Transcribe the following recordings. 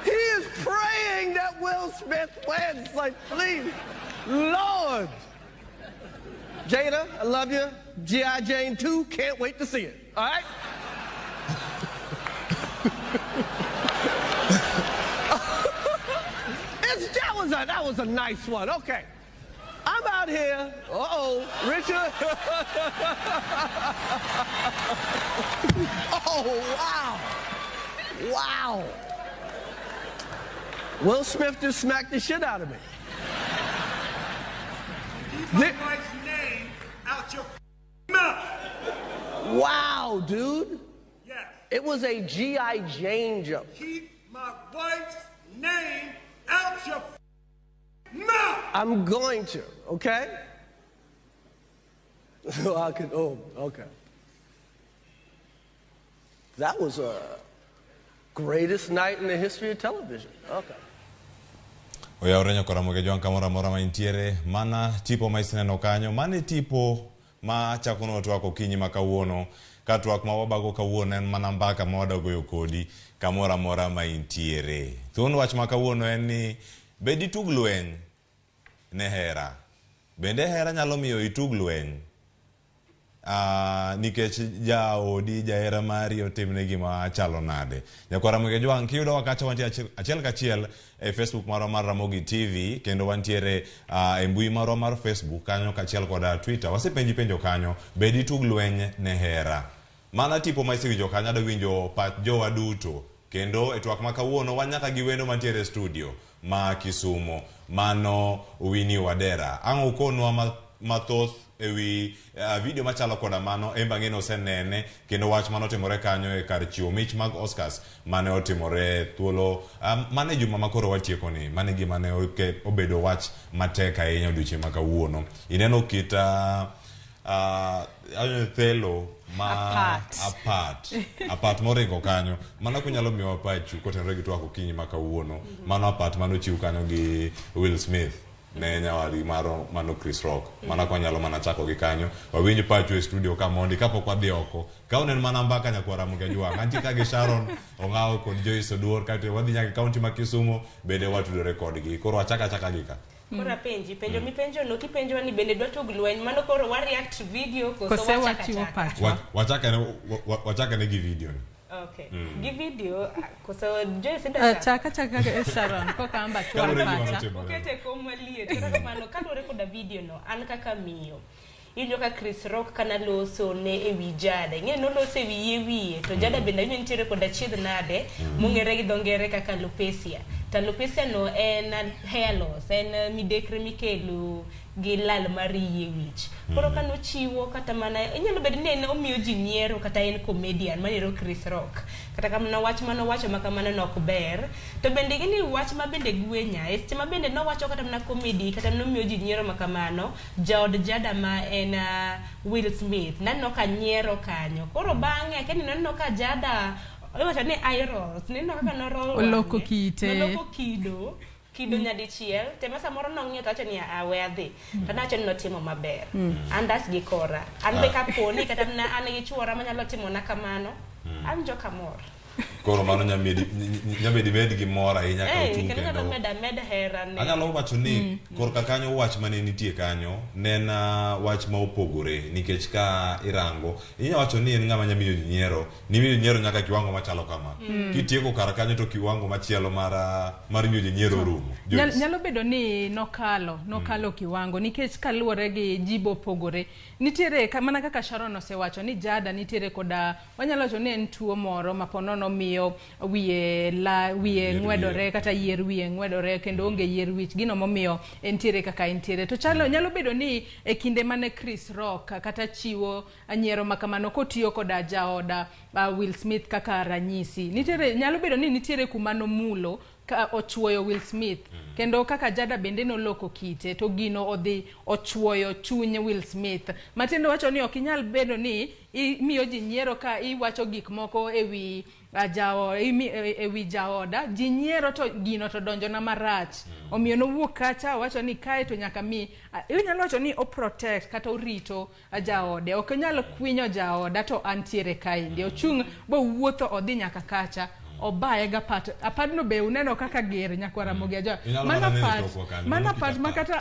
He is praying that Will Smith wins. Like, please, Lord. Jada, I love you. G.I. Jane 2, can't wait to see it. All right? That was a nice one. Okay. I'm out here. Uh-oh, Richard. Oh, wow. Wow. Will Smith just smacked the shit out of me. Keep my wife's name out your mouth. Wow, dude. Yes. It was a G.I. Jane joke. Keep my wife's name out your mouth. I'm going to, okay? I could, oh, okay. That was a greatest night in the history of television. Okay. Oyawre nyakora Ramogi Jwang' kamoro amora ma intiere, mana tipo ma iseneno kanyo, mano e tipo ma chakonwa twak okinyi ma kawuono. Ka twak ma wabago kawuono en mana mbaka ma wadwa goyo kodi kamoro amora ma intiere. Thuon wach ma kawuono en ni be ditug lweny ne hera? Bende hera nyalo miyo itug lweny? Nikech jaodi, jahera mari otimne gima chalo nade. Nyakwar Ramogi Jwang' kiyudowa kacha wantie achiel kachiel e Facebook marwa mar Ramogi TV kendo wantiere e mbui marwa mar Facebook kanyo kachiel koda Twitter. Wasepenji penjo kanyo, be ditug lweny ne hera? Mana tipo ma isewinjo kanyo adwa winjo pach jowa duto. Kendo e twak ma kawuono wan nyaka gi wendo mantiere e studio ma Kisumo, mano Winnie Wadera. Ang' ukonwa mathoth ewi video machalo koda mano, en bang'e nosenene kendo wach manotimore kanyo e kar chiwo mich mag Oscars mane otimore thuolo mane juma makoro watieko ni, mane gima ne obedo wach matek ahinya odiochieng' ma kawuono. Ineno kit thelo ma apat apat moringo kanyo, mano kunyalo miyowa pachu kotenore gi twak okinyi ma kawuono. Mano apat manochiw kanyo gi Will Smith ne nyawadgi maro mano Chris Rock. Mano kwanyalo mana chako gi kanyo. Wawinj pachu e studio ka mondi kapok wadhi oko. Ka unen mana mbaka nyakwar Ramogi Ajwang'. Antie ka gi Sharon Ong'awo kod Joyce Oduor kaeto wadhi nyaka e kaunti ma Kisumu bende watudore kodgi. Koro wachak achaka gi ka. Koro apenji, penjo mipenjo no kipenjowa ni bende dwatug lweny, mano koro wa react video koso Kose wachak wachiwo achaka? pachwa. Wachakane gi video ni. Okay. Gi video koso Joyce idwa chako? Chaka chaka Sharon koka amba chwal Kaluwore gi gima pacha. notimore. Ukete kom maliet. Kata kamano kaluwore koda video no, an kaka miyo iwinjo ka Chris Rock kana loso ne ewi Jada. Ing'e noloso ewi yie wiye to Jada bende awinjo nitiere koda chiedh nade mong'ere gi dho ngere kaka alopecia. To alopecia no en hair loss, en midekre mikelo gi lal mar yie wich. Koro kanochiwo kata mana inyalo bedo ni en omiyo ji nyiero kata en comedian manero Chris Rock. Kata kamano wach manowacho ma kamano nok ber. To bende ing'e ni wach ma bende gwenya e seche ma bende nowacho kata mana comedy kata nomiyo ji nyiero ma kamano, jaod Jada ma en Will Smith naneno ka nyiero kanyo. Koro bang'e akia ni naneno ka Jada iwacho ni eye rolls, nineno kaka norol Oloko wang'e, kite. noloko kido kido nyadichiel tema samoro nong'iyo to wacho ni "Ah, we adhi." To nawacho ni notimo maber. An dach gi kora an be kaponi kata mana an gi chuora manyalo timona kamano, an joka mor. Koro mano nyamedi med gi mor ahinya ka Eh, ochung' kendo nyalo kendo. meda med hera ne. Anyalo wacho ni korka kanyo wach mane nitie kanyo ne en wach ma opogore nikech ka irango inyalo wacho ni en ng'ama nyamiyo ji nyiero, ni miyo ji nyiero nyaka kiwango machalo kama. Kitieko kar kanyo to kiwango machielo mar miyo ji nyiero orumo. Joyce. Nyalo bedo ni nokalo kiwango nikech kaluwore gi ji bopogore. Nitiere mana kaka Sharon osewacho ni Jada nitiere koda wanyalo wacho ni en tuo moro ma ponono miyo wiye la wiye ng'wedore kata yier wiye ng'wedore kendo onge yier wich, gino momiyo entiere kaka entiere. To chalo nyalo bedo ni e kinde mane Chris Rock kata chiwo nyiero ma kamano kotiyo koda jaoda Will Smith kaka ranyisi, nitiere nyalo bedo ni nitiere kuma nomulo ka ochuoyo Will Smith kendo kaka Jada bende noloko kite to gino odhi ochuoyo chuny Will Smith. Matiende wacho ni ok inyal bedo ni imiyo ji nyiero ka iwacho gik moko ewi ewi jaoda, ji nyiero to gino to donjona marach. Omiyo nowuok kacha owacho ni kae to nyaka mi inyalo wacho ni o protect kata orito jaode, ok onyal kwinyo jaoda to antiere kaendi. Ochung' bowuotho odhi nyaka kacha. Obaye gapat. Apadno be uneno kaka ger nyakwar Ramogi Ajwang. Inyalo Mano mana neno apat, tokwa kanyo, mano mano apat kit ma apat. kata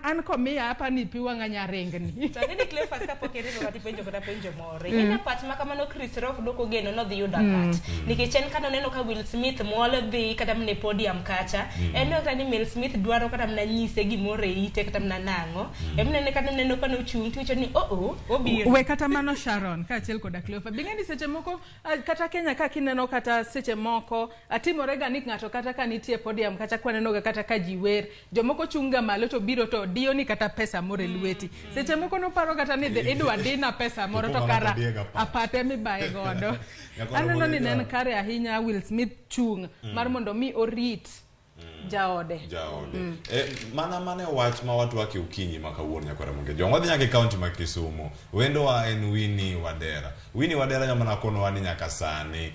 an komiya apa ni pi wang'a nyaringni. To ang'e ni Cleophas kapok iringo kata ipenjo kata penjo moro. Ing'e ni apat ma kamano Chris Rock dok ogeno nodhi yudo apat. Nikech en kane oneno ka Will Smith muol dhi kata mana e podium kacha, en ne kata ni Will Smith dwaro kata mana nyise gimoro e ite kata mana nang'o. Eminene kata neno ka nochung' tiwacho ni oh oh, obiro. We kata mano Sharon kaachiel koda Cleophas. Bing'e ni seche moko kata Kenya ka kineno kata seche moko atimore ga ni ng'ato kata ka nitie podium kacha kwaneno ga kata ka ji wer jomoko chung' ga malo to biro to diyo ni kata pesa moro e lweti. Seche moko noparo kata ni dhi idwa dina pesa moro to Opo mana kara kodiye ga apat. apat emibaye godo. Nyakwar Aneno ni Ramogi ne en Ajwang'. kare ahinya Will Smith chung' mar mondo mi orit jaode. Jaode. Mana wach ma watwake okinyi ma kawuono nyakwar Ramogi Ajwang'. Wadhi nyaka e kaunti ma Kisumu. Wendowa en Winnie Wadera. Winnie Wadera nyamana konowa ni nyaka sani.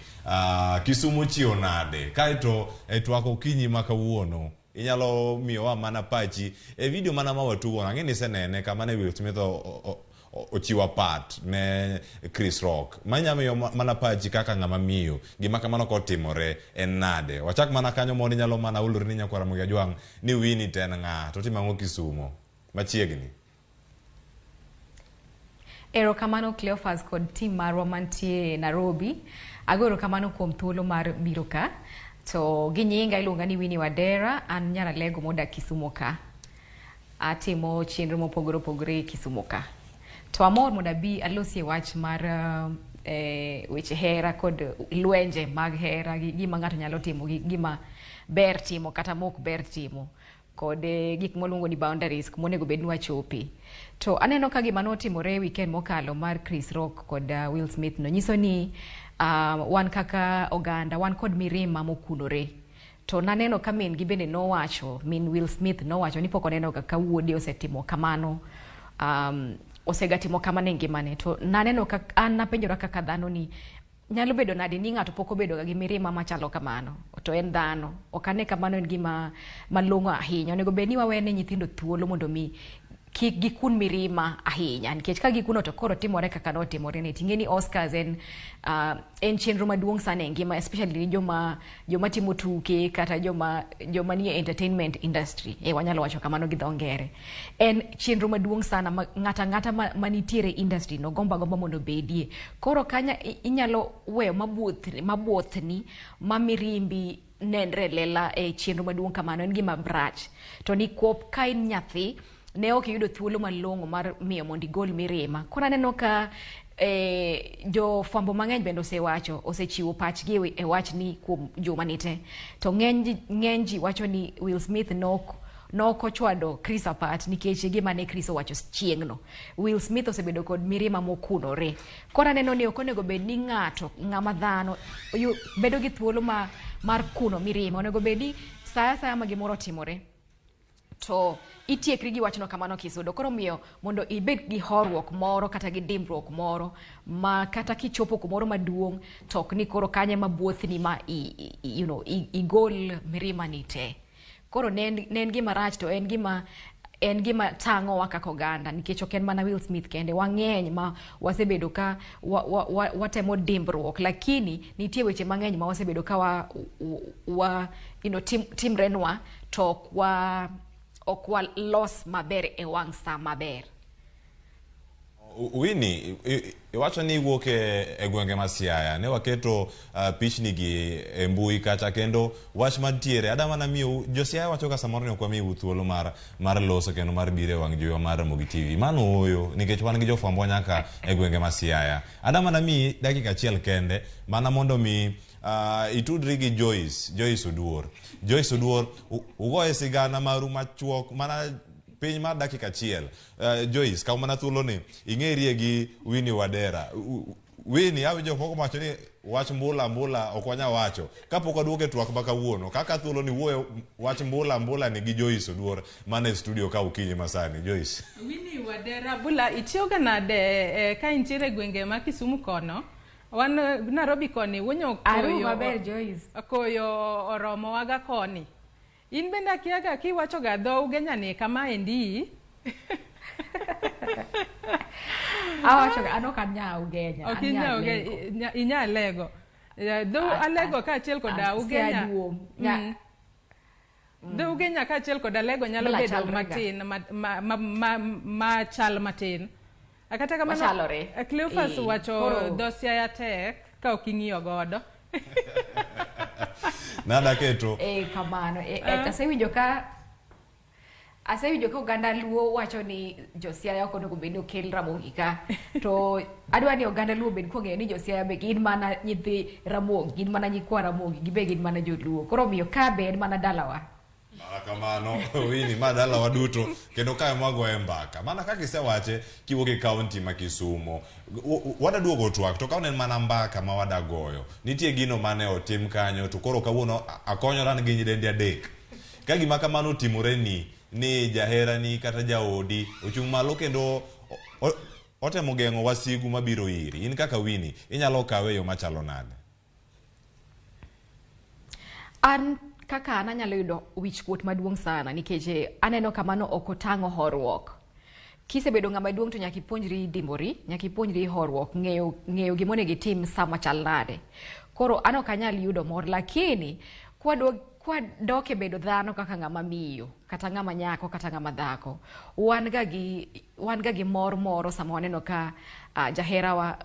Kisumu chiewo nade? Kaeto e twak okinyi ma kawuono inyalo miyowa mana pachi e video mana ma watugo. Ang'e ni isenene kama ne Will Smith ochiwo apat ne Chris Rock. Manya miyo mana pachi kaka ng'ama miyo. Gima kamano kotimore en nade? Wachak mana kanyo mondo inyalo mana ulori ni nyakwar Ramogi Ajwang' ni Winnie to en ng'a? To otimo ang'o Kisumo? Machiegni. Erokamano Cleophas kod team marwa mantie Nairobi. Ago erokamano kuom thuolo mar biro ka. To gi nyinga iluonga ni Winnie Wadera, an nyar Alego modak Kisumo ka. Atimo chenro mopogore opogore Kisumo ka. To amor mondo abi alosie wach mar weche hera kod lwenje mag hera gi gima ng'ato nyalo timo gi gima ber timo kata mok ber timo kod gik mwaluongo ni boundaries kuma onego bed ni wachope. To aneno ka gima notimore weekend mokalo mar Chris Rock kod Will Smith no nyiso ni wan kaka oganda wan kod mirima mokunore. To naneno ka min gi bende nowacho, min Will Smith nowacho ni pok oneno ga ka wuode osetimo kamano, osegatimo kamano e ngimane. To naneno ka an napenjora kaka dhano ni nyalo bedo nade ni ng'ato pok obedo ga gi mirima machalo kamano to en dhano. Ok ane kamano en gima malong'o ahinya. Onego bed ni wawene nyithindo thuolo mondo mi kik gikun mirima ahinya, nikech ka gikuno to koro timore kaka notimore ni. Ting'e ni Oscars en chenro maduong' sana e ngima, especially ni joma timo tuke kata joma nie entertainment industry. Wanyalo wacho kamano gi dho ngere. En chenro maduong' sana ma ng'ata ang'ata manitiere industry no gombo agomba mondo obedie. Koro kanya inyalo weyo mabuothni ma mirimbi nenre lela e chenro maduong' kamano, en gima rach. To nikwop ka in nyathi ne ok iyudo thuolo malong'o mar miyo mondo igol mirima. Koro aneno ka jofwambo mang'eny bende osewacho, osechiwo pachgi e wachni kuom juma ni te. To ng'eny ji wacho ni Will Smith nok ochwado Chris apat nikech gima ne Chris owacho chieng'no. Will Smith osebedo kod mirima mokunore. Koro aneno ni ok onego bed ni ng'ato, ng'ama dhano, bedo gi thuolo mar kuno mirima. Onego bed ni sa asaya ma gimoro otimore to itiekri gi wachno kamano kisudo. Koro miyo mondo ibed gi horuok moro kata gi dimbruok moro ma kata kichopo kumoro maduong' to ok ni koro kanye ma buothni ma igol mirima ni te. Koro ne en gima rach to en gima tang'owa kaka oganda, nikech ok en mana Will Smith kende, wang'eny ma wasebedo ka watemo dimbruok, lakini nitie weche mang'eny ma wasebedo ka timrenwa to ok wa los maber e wang' sa maber. Winnie, iwacho ni iwuok e gwenge ma Siaya, ne waketo pichni gi e mbui kacha, kendo wach mantiere ada mana miyo jo Siaya wacho ka samoro ne ok wamiu thuolo mar loso kendo mar biro e wang' jowi mar Ramogi TV. Mano ooyo, nikech wan gi jofwambo nyaka e gwenge ma Siaya. Ada mana miyi dakika achiel kende mana mondo mi itudri gi Joyce Oduor. Joyce Oduor, ugoye sigana maru machuok mana piny mar dakika achiel. Joyce, kaw mana thuolo ni ing'erie gi Winnie Wadera. Winnie, awinjo pok owacho ni wach mbula mbula ok wanyal wacho. Kapok waduogo e twak ma kawuono, kaka thuolo ni wuoyo wach mbula mbula ni gi Joyce Oduor mana e studio ka okinyi masani. Joyce. Winnie Wadera, bula itiyoga nade ka intiere e gwenge ma Kisumu kono? Wan Nairobi koni wonyo Aru koyo maber, Joyce. Koyo oromo waga koni. In bende akiaga kiwacho ga dho Ugenya ni kama endi. Awacho ga, an ok anyal Ugenya, Ok anyal inyal Lego. Ugenya, inyal Lego. Dho Alego kaachiel koda Ugenya. Dho Ugenya kaachiel kod Alego nyalo bedo matin ma chal matin. Kata kamano, Cleophas wacho dho Siaya tek ka ok ing'iyo godo. Nada keto. Kamano. Asewinjo ka oganda Luo wacho ni jo Siaya ok onego bed ni okel Ramogi ka. To adwa ni oganda Luo bed kong'eyo ni jo Siaya be gin mana nyithi Ramogi, gin mana nyikwa Ramogi, gibe gin mana joluo. Koro omiyo ka be en mana dalawa. Mana kamano, Winnie, ma dalawa duto kendo kae mwagoye mbaka. Mana kaka isewache kiwuok e kaunti ma Kisumo. Wadaduogo twak to ka en mana mbaka ma wadagoyo. Nitie gino mane otim kanyo to koro kawuono akonyora gi nyidendi adek. Ka gima kamano otimore ni jaherani kata jaodi ochung' malo kendo otemo geng'o wasigu mabiro iri. In kaka Winnie, inyalo kawe e yo machalo nade? An kaka an anyalo yudo wichkuot maduong' sana nikech aneno kamano ok otang'o horuok. Kisebedo ng'ama duong' to nyaka ipuonjri dimbori, nyaka ipuonjri horuok, ng'eyo gima onego itim sama chal nade. Koro an ok anyal yudo mor, lakini kwadok e bedo dhano kaka ng'ama miyo, kata ng'ama nyako, kata ng'ama dhako, wan ga gi mor moro sama waneno ka jaherawa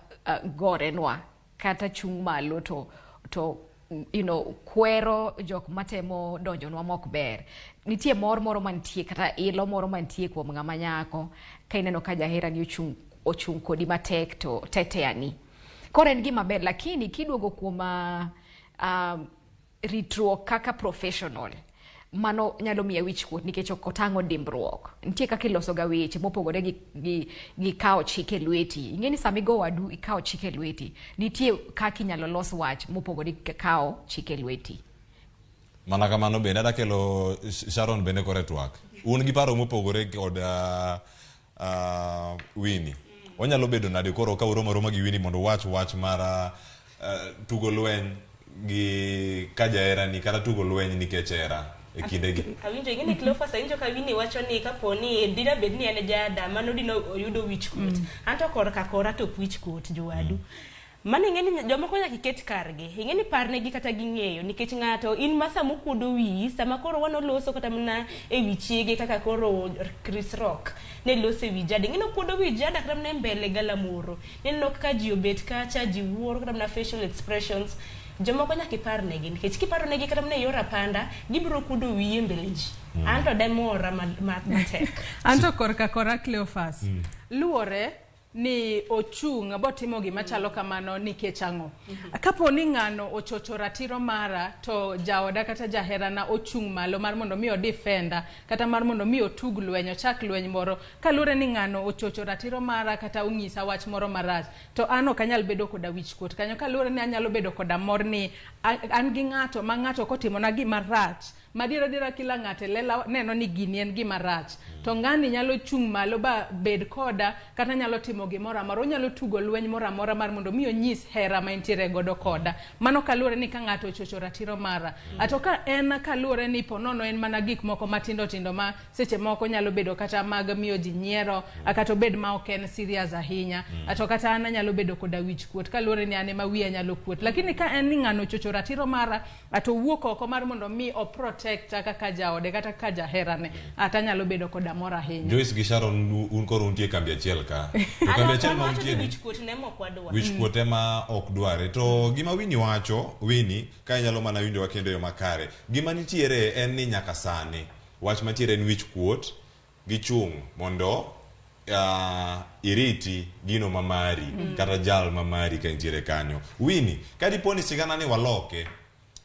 gorenwa kata chung' malo to you know, kwero jok matemo donjonwa mok ber. Nitie mor moro mantie kata ilo moro mantie kuom ng'ama nyako ka ineno ka jaherani ochung' kodi matek to teteani. Koro en gima ber, lakini kiduogo kuom ritruok kaka professional, mano nyalo miya wichkuot nikech ok otang'o dimbruok. Nitie kaka iloso ga weche mopogore gi kawo chik e lweti. Ing'e ni sama igo wadu ikawo chik e lweti. Nitie kaka inyalo los wach mopogore gi kawo chik e lweti. Mana kamano bende adakelo Sharon bende kore twak. Un gi paro mopogore kod Winnie. Onyalo bedo nade koro ka uromo aroma gi Winnie mondo uwach wach mar tugo lweny gi ka jaherani kata tugo lweny nikech hera e kindegi? Awinjo ing'e Cleophas, awinjo ka Winnie wacho ni kapo ni dina bed ni en jada mano dino oyudo wichkuot. Anto korka kora to ok wichkuot jowadu. Mano ing'e ni jomoko nyaka iket kargi. Ing'e ni parnegi kata ging'eyo nikech ng'ato in ma sama okuodo wiyi, sama koro wanoloso kata mana e wi chiege kaka koro Chris Rock ne loso e wi Jada. Ing'e ni okuodo wi Jada kata mana e mbele galamoro. Ineno kaka ji obet kacha, ji wuoro kata mana facial expressions. Jomoko nyaka iparnegi nikech kiparonegi kata mana e yor apanda, gibiro kuodo wiyi e mbele ji. Anto demora matek. Anto korka kora Cleophas. Luore ni ochung' botimo gima chalo kamano nikech ang'o? Kapo ni ng'ano ochocho ratiro mara to jaoda kata jaherana ochung' malo mar mondo mi odefenda kata mar mondo mi otug lweny, ochak lweny moro, kaluwore ni ng'ano ochocho ratiro mara kata onyisa wach moro marach, to an ok anyal bedo koda wichkuot kanyo, kaluwore ni anyalo bedo koda mor ni an gi ng'ato ma ng'ato kotimona gima rach madiera diera kila ng'ato lela neno ni gini en gima rach, to ng'ani nyalo chung' malo ba bed koda kata nyalo timo gimoro amora, onyalo tugo lweny moro amora mar mondo mi onyis hera ma entiere godo koda. Mano kaluwore ni ka ng'ato ochocho ratiro mara. Ato ka en kaluwore ni ponono en mana gik moko matindo tindo ma seche moko nyalo bedo kata mag miyo ji nyiero, kata obed ma ok en serious ahinya, ato kata an anyalo bedo koda wich kuot kaluwore ni an ema wiya nyalo kuot. Lakini ka en ni ng'ano ochocho ratiro mara, ato wuok oko mar mondo mi o protect kaka jaode kata kaka jaherane, ata nyalo bedo koda mor ahinya. Joyce gi Sharon, un koro untie kambi achiel ka. To kambi achiel ma untie ni wich kuot ne mok wadwar. Wich kuot ema ok dware. To gima Winnie wacho, Winnie, ka inyalo mana winjowa kendo e yo makare, gima nitiere en ni nyaka sani wach mantiere en wich kuot gi chung' mondo iriti gino mamari kata jal mamari ka intiere kanyo. Winnie, ka dipo ni sigana ni waloke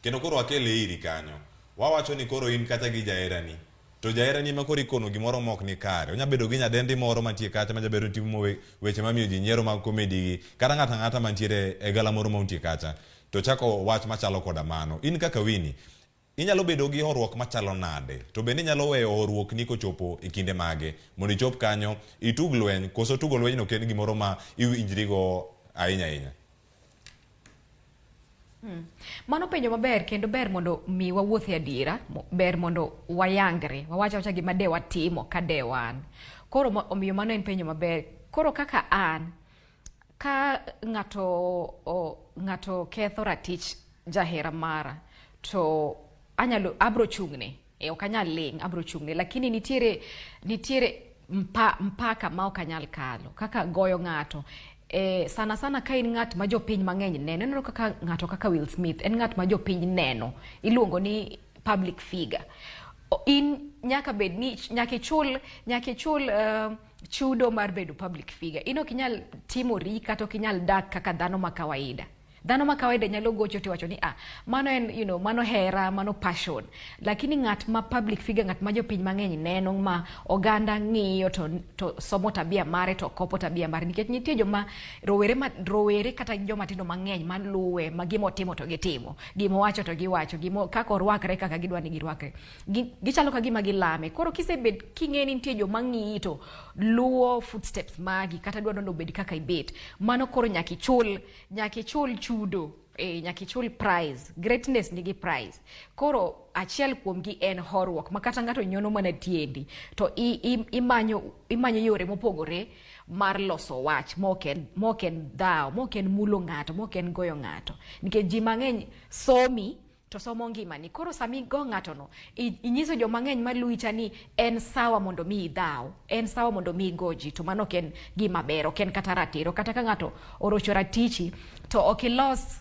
kendo koro wakele iri kanyo, wawacho ni koro in kata gi jaherani, to jaherani ema koro ikono gimoro mok ni kare. Onya bedo gi nyadendi moro mantie kacha ma jabedo timo weche mamiyo ji nyiero mag komedi gi, kata ng'ato ang'ata mantiere e gala moro ma untie kacha, to chako wach machalo koda mano. In kaka Winnie, inyalo bedo gi horuok machalo nade? To bende inyalo weyo horuok ni kochopo e kinde mage mondo ichop kanyo itug lweny, koso tugo lweny no ok en gimoro ma iwinjrigo ahinya ahinya? Mano penjo maber kendo ber mondo mi wawuoth e adiera, ber mondo wayangre, wawach awacha gima de watimo ka de wan. Koro omiyo mano en penjo maber. Koro kaka an, ka ng'ato ng'ato ketho ratich jahera mara to anyalo abro chung'ne e, ok anyal ling', abro chung'ne, lakini nitiere mpaka ma ok anyal kalo kaka goyo ng'ato. Sana sana ka in ng'at ma jopiny mang'eny neno, ineno kaka ng'ato kaka Will Smith en ng'at ma jopiny neno, iluongo ni public figure. In nyaka bed ni nyaka ichul chudo mar bedo public figure. In ok inyal timori kata ok inyal dak kaka dhano ma kawaida. Dhano ma kawaida nyalo gocho tiwacho ni, "Ah, mano en mano hera, mano passion," lakini ng'at ma public figure, ng'at ma jopiny mang'eny neno, ma oganda ng'iyo to somo tabia mare to kopo tabia mare, nikech nitie joma rowere, ma rowere kata joma tindo mang'eny maluwe, ma gima otimo to gitimo, gima owacho to giwacho, gimo kaka orwakre kaka gidwa ni girwakre. Gichalo ka gima gilame. Koro kisebet king'e ni nitie joma ng'iyi to luwo footsteps magi kata dwa mondo obed kaka ibet, mano koro nyaka ichul chudo, nyaka ichul price. Greatness nigi price. Koro achiel kuomgi en horuok, ma kata ng'ato nyono mana tiendi to imanyo yore mopogore mar loso wach mok en dhawo, mok en mulo ng'ato, mok en goyo ng'ato, nikech ji mang'eny somi to somo ngimani. Koro sami go ng'ato no, inyiso joma ng'eny maluwi cha ni en sawa mondo mi idhaw, en sawa mondo mi igo ji, to mano ok en gima ber, ok en kata ratiro. Kata ka ng'ato orocho ratichi to ok ilos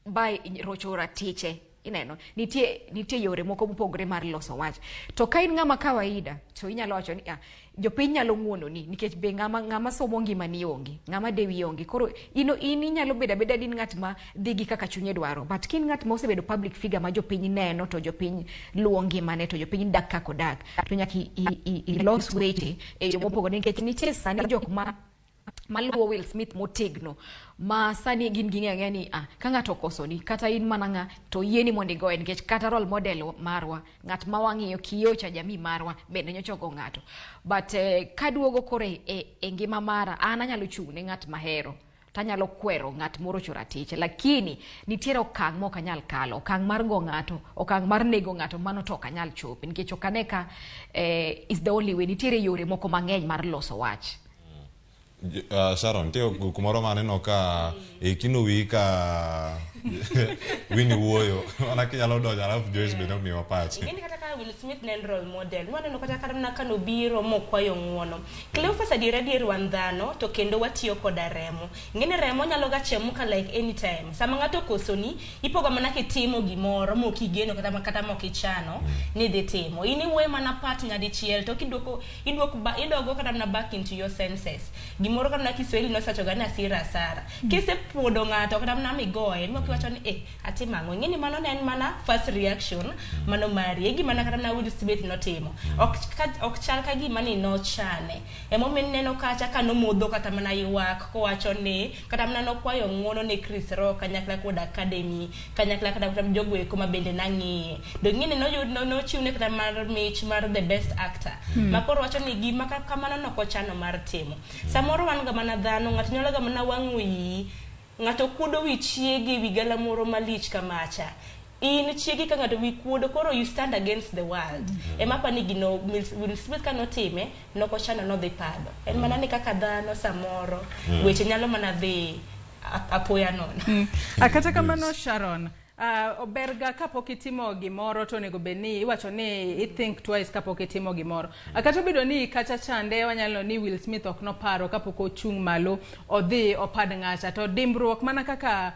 by rocho ratiche. Ineno nitie yore moko mopogore mar loso wach. To ka in ng'ama kawaida to inyalo wacho ni, ah, jopiny nyalo ng'uononi nikech be ng'ama somo ngimani onge, ng'ama dewi onge. Koro in inyalo bedo abeda ni in ng'at ma dhi gi kaka chunye dwaro, but ka in ng'at ma osebedo public figure, ma jopiny neno to jopiny luwo ngimane to jopiny dak kaka odak, to nyaka ilos weche e yo mopogore, nikech nitie sani jok ma maluwo Will Smith motegno ma sani gin ging'eyo ang'eya ni, ah, ka ng'ato okosoni kata in mana ng'a to yieni mondo igoye, nikech kata role model marwa, ng'at ma wang'iyo, kioo cha jamii marwa bende nyocha ogo ng'ato. But kaduogo koro e ngima mara, an anyalo chung' ne ng'at mahero tanyalo kwero ng'at morocho ratiche, lakini nitiere okang' mok anyal kalo, okang' mar go ng'ato, okang' mar nego ng'ato, mano to ok anyal chope, nikech ok ane ka is the only way. Nitiere yore moko mang'eny mar loso wach. Sharon, nitie kumoro maneno ka ikino wiyi ka Winnie wuoyo mana kinyalo donjo, alafu Joyce bende omiwa pache. Ing'eni kata ka Will Smith ne en role model, nwaneno kata mana kanobiro mokwayo ng'uono. Cleophas, adier adier wan dhano to kendo watiyo koda remo. Ing'eni remo nyalo ga chemuka like anytime. Sama ng'ato okosoni, ipogo mana kitimo gimoro mokigeno kata mokichano ni dhi timo. In iwuoyo mana pat nyadichiel to kiduoko iduok ba, idogo kata mana back into your senses. Gimoro kata mana Kiswahili nosachoga ni hasira hasara. Kisepuodo ng'ato kata mana migoye, mokiwacho ni, "Eh, atimo ang'o?" Ing'eni mano ne en mana first reaction mano mari. E gima na kata mana Will Smith notimo. Ok chal ka gima ni nochane. Emomiyo ineno kacha ka nomodho kata mana ywak kowacho ni kata mana nokwayo ng'uono ne Chris Rock kanyakla kod Academy, kanyakla kata jogo eko ma bende nang'iye. Do ing'eni noyud nochiwne kata mar mich mar the best actor. Ma koro wacho ni gima kamano nokochano mar timo. Samoro wan ga mana dhano, ng'ato nyalo ga mana wang'o iyi. Ng'ato kuodo wi chiegi e wi galamoro malich kamacha. In chiegi ka ng'ato wi kuodo, koro you stand against the world. Ema apani gino Will Smith kanotime nokochano nodhi pado. En mana ni kaka dhano samoro weche nyalo mana dhi apoya nono. Ah, kata kamano Sharon, ber ga kapok itimo gimoro to onego bed ni iwacho ni i think twice kapok itimo gimoro. Kata obedo ni kacha chande wanyalo ni Will Smith ok noparo kapok ochung' malo odhi opad ng'acha, to dimbruok mana kaka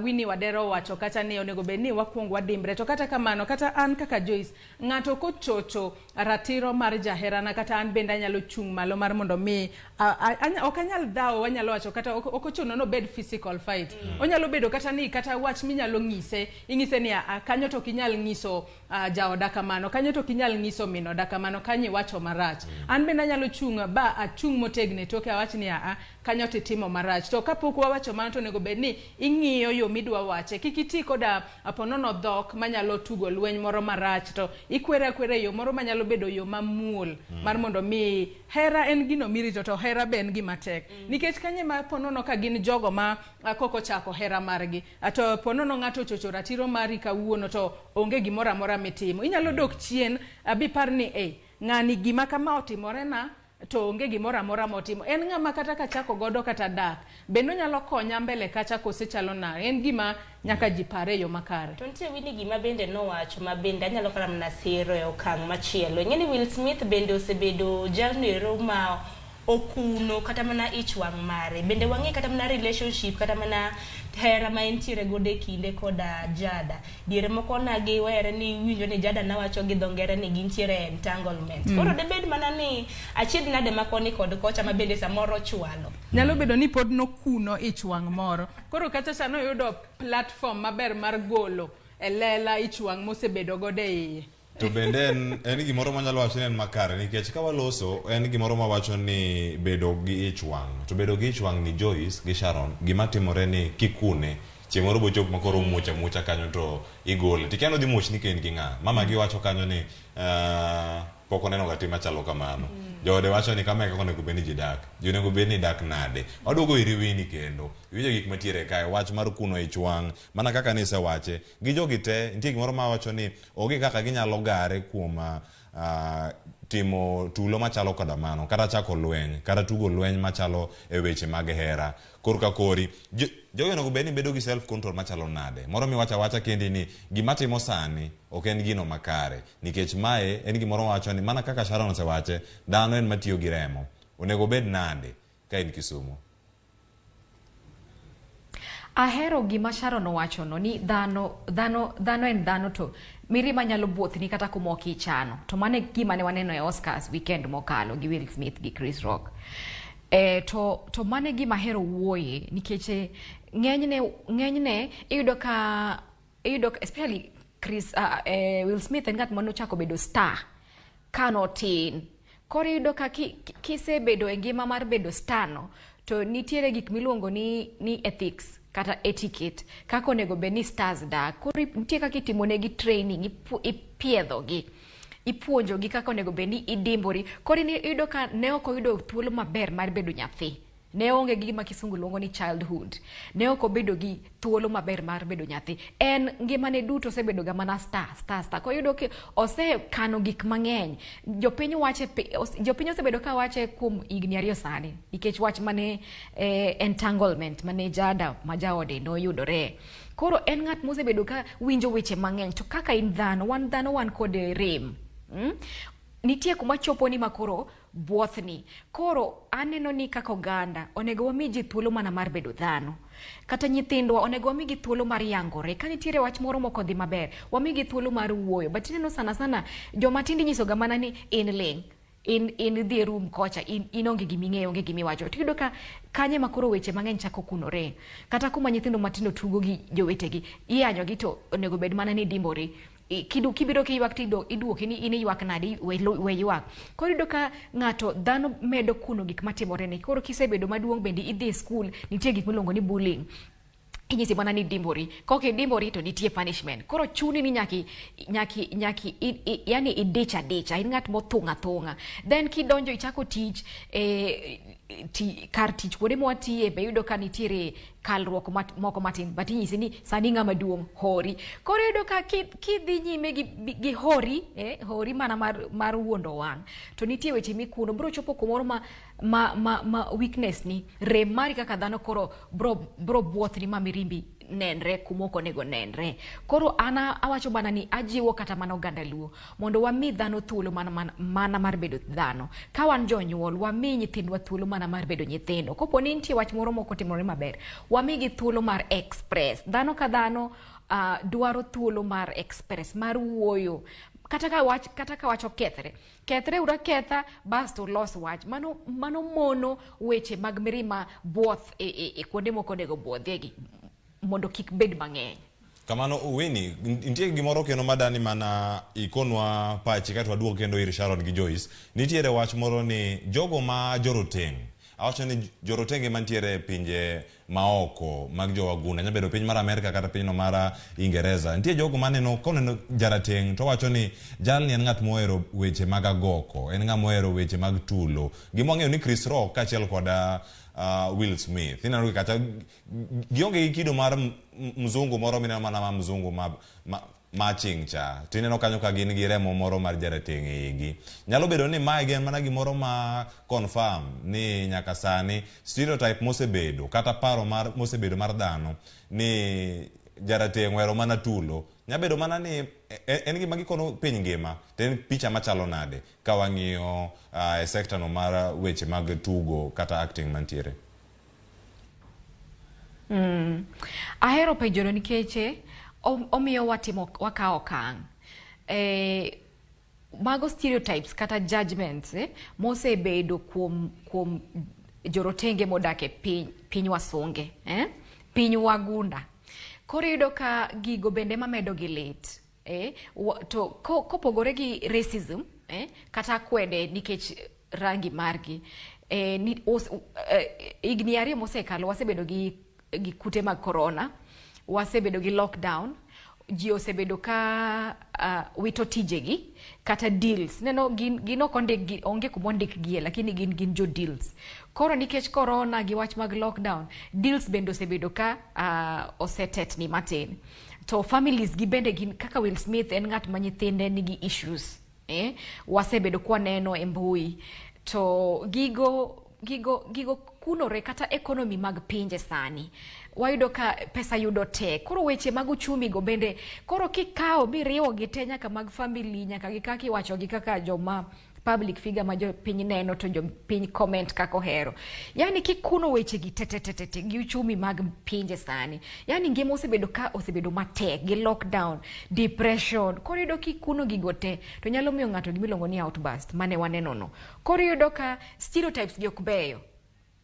Winnie Wadero owacho kacha ni onego bed ni wakuong wadimbre. To kata kamano, kata an kaka Joyce, ng'ato kochocho ratiro mar jaherana, kata an bende anyalo chung' malo mar mondo mi ok anyal dhawo. Wanyalo wacho kata ok ochuno nobed physical fight. Onyalo bedo kata ni kata wach minyalo ng'ise, ing'ise ni, "Ah, kanyo to ok inyal ng'iso jaoda kamano, kanyo to ok inyal ng'iso min oda kamano, kanyo iwacho marach." An bende anyalo chung' ba achung' motegno e toke awach ni, "Aa, kanyo titimo marach." To kapok wawacho mano to onego bed ni ing'iyo yo midwa wache, kik iti koda ponono dhok manyalo tugo lweny moro marach, to ikwere akwera e yo moro manyalo bedo yo mamuol mar mondo mi hera en gino mirito. To hera be en gima tek, nikech kanyo ema ponono ka gin jogo ma kok ochako hera margi. To ponono ng'ato ochocho ratiro mari kawuono to onge gimoro amora mitimo, inyalo dok chien bipar ni, "E, ng'ani gima kama otimore na." to onge gimoro amora motimo. En ng'ama kata kachako godo kata dak, bende onyalo konya mbele kacha kose chalo nade? En gima nyaka ji pare e yo makare. To nitie Winnie gima bende nowacho ma bende anyalo kata mana siro e okang' machielo. Ing'e ni Will Smith bende osebedo jalno ero ma okuno kata mana ich wang' mare. Bende wang'e kata mana relationship kata mana hera ma entiere godo e kinde koda Jada. Diere moko na giwere ni iwinjo ni Jada nawacho gi dho ngere ni gintiere e entanglement. Koro debed mana ni achiedh nade ma koni kod kocha ma bende samoro chwalo. Nyalo bedo ni pod nokuno ich wang' moro. Koro kacha cha noyudo platform maber mar golo e lela ich wang' mosebedo godo e iye. To bende en gimoro manyalo wacho ni en makare nikech ka waloso en gimoro mawacho ni bedo gi ich wang'. To bedo gi ich wang' ni Joyce gi Sharon gima timore ni kikune chieng' moro bochop ma koro omuoch amuocha kanyo to igole. Tikia ni odhi muoch ni ka in gi ng'a. Mama gi wacho kanyo ni pok oneno ga tim machalo kamano. Joode wacho ni kama e kaka onego bed ni ji dak. Ji onego bed ni dak nade. Waduogo iri Winnie kendo. Iwinjo gik matiere kae, wach mar kuno ich wang' mana kaka nisewache. Gi jogi te, nitie gimoro mawacho ni onge kaka ginyalo gare kuom timo tulo machalo koda mano, kata chako lweny, kata tugo lweny machalo e weche mag hera. Korka kori, jogi onego bed ni bedo gi self control machalo nade. Moro miwacho awacha kendi ni gima timo sani ok en gino makare. Nikech mae en gimoro mawacho ni mana kaka Sharon osewache, dhano en matiyo gi remo. Onego bed nade ka in Kisumu? Ahero gima Sharon owachono ni dhano en dhano to mirima nyalo buothni kata kuma ok ichano. To mano e gima ne waneno e Oscars weekend mokalo gi Will Smith gi Chris Rock. To mano e gima ahero wuoye nikech ng'enyne iyudo ka especially Chris, Will Smith en ng'at manochako bedo star kanotin. Koro iyudo ka kisebedo e ngima mar bedo star no, to nitiere gik miluongo ni ethics kata etiquette kaka onego bed ni stars dak. Koro nitie kaka itimonegi training, ipiedhogi, ipuonjogi kaka onego bed ni idimbori. Koro iyudo ka ne ok oyudo thuolo maber mar bedo nyathi. Ne onge gi gima kisungu luongo ni childhood. Ne ok obedo gi thuolo maber mar bedo nyathi. En ngimane duto osebedo ga mana star, star, star. Koro iyudo ka osekano gik mang'eny. Jopiny wache, jopiny osebedo ka wache kuom higni 2 sani. Nikech wach mane entanglement mane Jada ma jaode noyudore. Koro en ng'at mosebedo ka winjo weche mang'eny. To kaka in dhano, wan dhano wan kod rem. Nitie kuma chopo ni makoro buothni. Koro aneno ni kaka oganda onego wami ji thuolo mana mar bedo dhano. Kata nyithindwa onego wamigi thuolo mar yangore. Ka nitiere wach moro mok odhi maber, wamigi thuolo mar wuoyo. But ineno sana sana joma tindo inyisoga mana ni in ling', in idhi e room kocha, in onge gima ing'eyo, onge gima iwacho. To iyudo ka kanye ma koro weche mang'eny chako kunore. Kata kuma nyithindo matindo tugo gi jowetegi, iyanyogi to onego bed mana ni dimbori. Kibiro kiywak to iduoki ni in iywak nade, we ywak. Koro iyudo ka ng'ato dhano medo kuno gik matimore ne. Koro kisebedo maduong' bende idhi e skul, nitie gik miluongo ni bullying. Inyisi mana ni dimbori. Kok idimbori to nitie punishment. Koro chuni ni nyaki, yani idich adicha, in ng'at mothung' athung'a. Then kidonjo ichako tich, kar tich kuonde mwatiye be iyudo ka nitiere kalruok moko matin, but inyisi ni sani ng'ama duong' hori. Koro iyudo ka kidhi nyime gi hori, hori mana mar wuondo wang', to nitie weche mikuno, bro chopo kumoro ma weakness ni, rem mari kaka dhano koro bro buothni ma mirimbi nenre kuma ok onego nenre. Koro an awacho mana ni ajiwo kata mana oganda Luo mondo wami dhano thuolo mana mar bedo dhano. Ka wan jonyuol, wami nyithindwa thuolo mana mar bedo nyithindo. Kopo ni nitie wach moro mok otimore maber, wamigi thuolo mar express. Dhano ka dhano dwaro thuolo mar express, mar wuoyo. Kata ka wach okethre, kethre ura ketha, bas to los wach. Mano mono weche mag mirima buoth e kuonde mok onego buodhiegi mondo kik bed mang'eny. Kamano Winnie, nitie gimoro kendo madani mana ikonwa pachi kaeto waduog kendo ir Sharon gi Joyce. Nitiere wach moro ni jogo ma joroteng', awacho ni jorotenge mantiere e pinje maoko mag jowagunda, nyalo bedo piny mar Amerka kata pinyno mar Ingereza. Nitie jogo maneno koneno jarateng' to wacho ni jalni en ng'at mohero weche mag agoko, en ng'ama ohero weche mag tulo. Gima wang'eyo ni Chris Rock kaachiel kod Will Smith, ineno gi kata gionge gi kido mar mzungu moro mineno mana ma mzungu ma matching cha tineno kanyo ka gin gi remo moro mar jarateng' e igi. Nyalo bedo ni mae en mana gimoro ma confirm ni nyaka sani stereotype mosebedo kata paro mar mosebedo mar dhano ni jarateng' ohero mana tulo nyalo bedo mana ni en gima gikono piny ngima to en picha machalo nade ka wang'iyo e sekta no mar weche mag tugo kata acting mantiere. Ahero penjono nikech omiyo watimo wakawo okang'. Mago stereotypes kata judgments mosebedo kuom jorotenge modak e piny wasunge, piny wagunda. Koro iyudo ka gigo bende mamedo gi lit. To kopogore gi racism, kata akwede nikech rangi margi, higni 2 mosekalo wasebedo gi kute mag corona, wasebedo gi lockdown, ji osebedo ka wito tijegi kata deals. Neno gin ok ondikgi, onge kuma ondikgie, lakini gin jo deals. Koro nikech corona gi wach mag lockdown, deals bende osebedo ka osetetni matin. To families gi bende gin kaka Will Smith en ng'at ma nyithinde nigi issues. Wasebedo kwaneno e mbui. To gigo kunore kata economy mag pinje sani. Wayudo ka pesa yudo tek. Koro weche mag uchumi go bende, koro kikawo miriwo gi te nyaka mag family, nyaka gi kaka iwacho gi kaka joma public figure ma jopiny neno to jopiny comment kaka ohero. Yani kikuno weche gi te te te te gi uchumi mag pinje sani. Yani ngima osebedo ka osebedo matek gi lockdown, depression. Koro iyudo kikuno gigo te to nyalo miyo ng'ato gima iluongo ni outburst mane waneno no. Koro iyudo ka stereotypes gi ok beyo.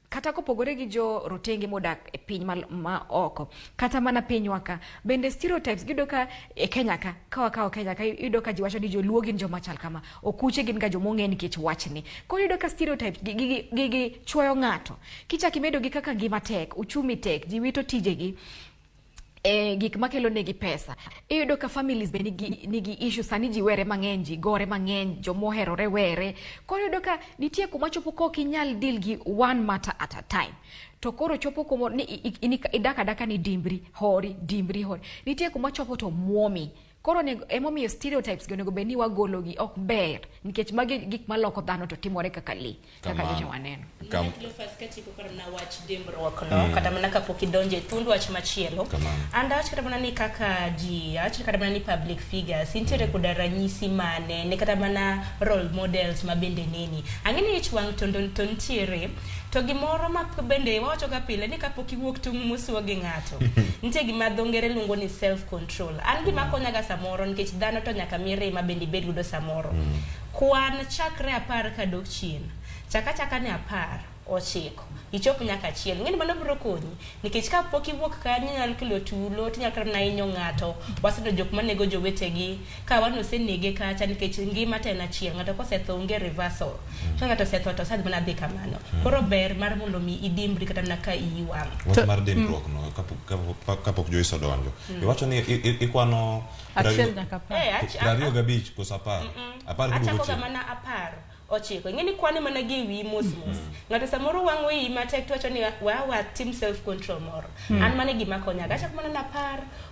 Kata kopogore gi jo rotenge modak e piny ma oko, kata mana pinywa ka, bende stereotypes iyudo ka e Kenya ka, ka wakawo Kenya ka, iyudo ka ji wacho ni joluo gin joma chal kama, okuche gin ga joma ong'e nikech wachni. Koro iyudo ka stereotypes gigi chwoyo ng'ato. Kichak imedo gi kaka ngima tek, uchumi tek, ji wito tijegi, gik makelo negi pesa. Iyudo ka families be nigi issue sani, ji were mang'eny, ji gore mang'eny, jomoherore were. Koro iyudo ka nitie kuma chopo ka ok inyal deal gi one matter at a time. To koro chopo kuma ni idak adaka ni dimbri, hori, dimbri, hori. Nitie kuma chopo to muomi. Koro emomiyo stereotypes gi onego bed ni wagologi, ok ber nikech magi gik maloko dhano to timore kaka lee, kaka nyocha waneno. Cleophas, katieko kata mana wach dimbruok no, kata mana kapok idonjo e thund wach machielo. An dawach kata mana ni kaka ji, awach kata mana ni public figures, nitiere koda ranyisi mane, ne kata mana role models ma bende neni. Ang'e ni ich wang' to nitiere, to gimoro ma bende wawacho ga pile ni kapok iwuok tung' mosuo gi ng'ato. Nitie gima dho ngere luongo ni self control. An gima konyaga samoro nikech dhano to nyaka mirima bende ibed godo samoro. Kwan chakre 10 kadok chien. Chaka chaka ne 10, 9, ichop nyaka 1. Ing'eni mano biro konyi nikech kapok iwuok kanyo inyalo kelo tulo, tinyalo kata mana hinyo ng'ato. Waseneno jok manego jowetegi ka wan osenege kacha nikech ngima to en achiel. Ng'ato kosetho onge reversal. Ka ng'ato osetho to osedhi mana dhi kamano. Koro ber mar mondo mi idimbri kata mana ka iyi wang'. Wach mar dimbruok no kapok Joyce odonjo. Iwacho ni ikwano 1 nyaka 10. 25 koso 10? 10 Achako ga mana 10. 9. Ing'eni kwane mana gi wiyi mos mos. Ng'ato samoro wang'o iyi matek to wacho ni wa tim self control moro. An mano e gima konyaga. Achako mana na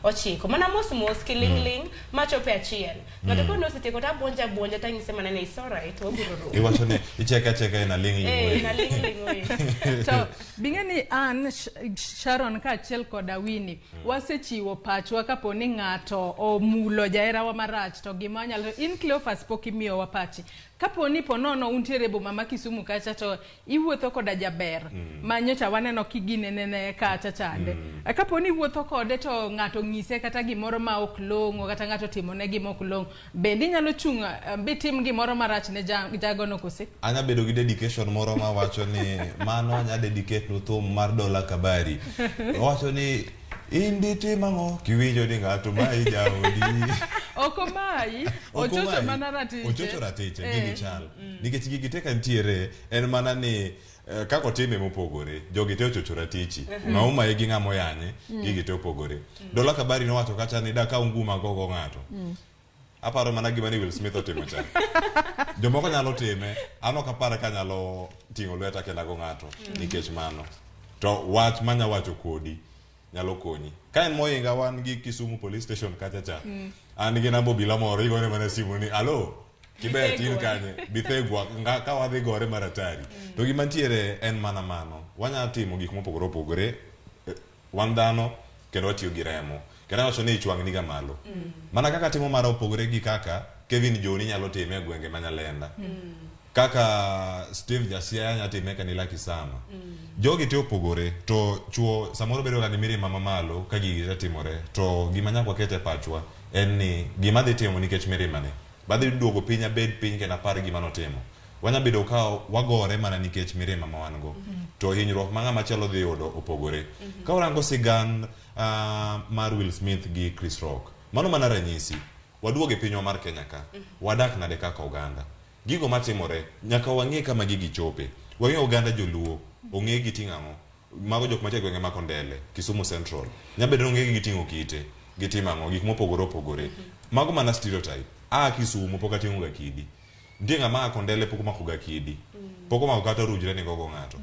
10, 9. Mana mos mos kiling'ling' machopo e 1. Ng'ato koro nosetieko to abuonja abuonja to anyise mana ni it's alright, wabiro romo. Iwacho ni icheke acheka ina ling' ling' Ina ling' ling' we. To bing'e ni an Sharon kaachiel koda Winnie wasechiwo pachwa kapo ni ng'ato omulo jaherawa marach to gima nyalo in Cleophas pok imiyowa pachi. Kapo ni ponono untiere e boma ma Kisumu kacha to iwuotho koda jaber ma nyocha waneno kiginene kacha chande. Kapo ni iwuotho kode to ng'ato ng'ise kata gimoro ma ok long'o kata ng'ato timone gima ok long'o, bende inyalo chung' bitim gimoro marach ne jagono kose? Anya bedo gi dedication moro ma wacho ni mano anya dedicate no thum mar Dola Kabari. Owacho ni indi timo ang'o kiwinjo ni ng'ato mayi jaodi. Ok omayi, ochocho mana ratiche. Ochocho ratiche, gigi chal. Nikech gigi te ka nitiere, en mana ni kaka otime mopogore, jogi te ochocho ratichi. Ng'ama omaye gi ng'ama oyanye, gigi te opogore. Dola Kabari nowacho kacha ni dakaw nguma gogo ng'ato. Aparo mana gima ni Will Smith otimo cha. Jomoko nyalo time, an ok apar ka anyalo ting'o lweta kendo ago ng'ato nikech mano. To wach manya wacho kodi, nyalo konyi. Ka en mohinga wan gi Kisumu Police Station kacha cha. An gi namba obila moro igone mana simu ni alo Kibet in kanye Bithegwa nga, ka wadhi gore mar atari. To gima ntiere en mana mano. Wanyalo timo gik mopogore opogore. Wan dhano kendo watiyo gi remo. Kendo awacho ni ich wang' niga malo. Mana kaka timo mara opogore gi kaka Kevin Joni nyalo time e gwenge ma Nyalenda. Kaka Steve Jasiaya nyalo time Kanila Kisama. Jogi te opogore to chuo samoro bedo ga gi mirima mamalo ka gigi te timore to gima nyaka waket e pachwa en ni gima adhi timo nikech mirima ni badhi duogo piny abed piny kendo apar gima notimo. Wanya bedo ka wagore mana nikech mirima ma wan go to hinyruok ma ng'ama chielo dhi yudo opogore. Ka warango sigand mar Will Smith gi Chris Rock, mano mana ranyisi. Waduogo e pinywa mar Kenya ka, wadak nade kaka oganda? Gigo matimore, nyaka wang'e kama gigi chope. Wang'e oganda joluo, ong'e giting'o ang'o. Mago jok mantie e gwenge ma Kondele, Kisumu Central. Nyalo bedo ni ong'e gi giting'o kite, gitimo ang'o, gik mopogore opogore. Mago mana stereotype. Aa Kisumu pok ating'o ga kidi. Nitie ng'ama aa Kondele pok omako ga kidi. Pok omako kata orujre ni gogo ng'ato.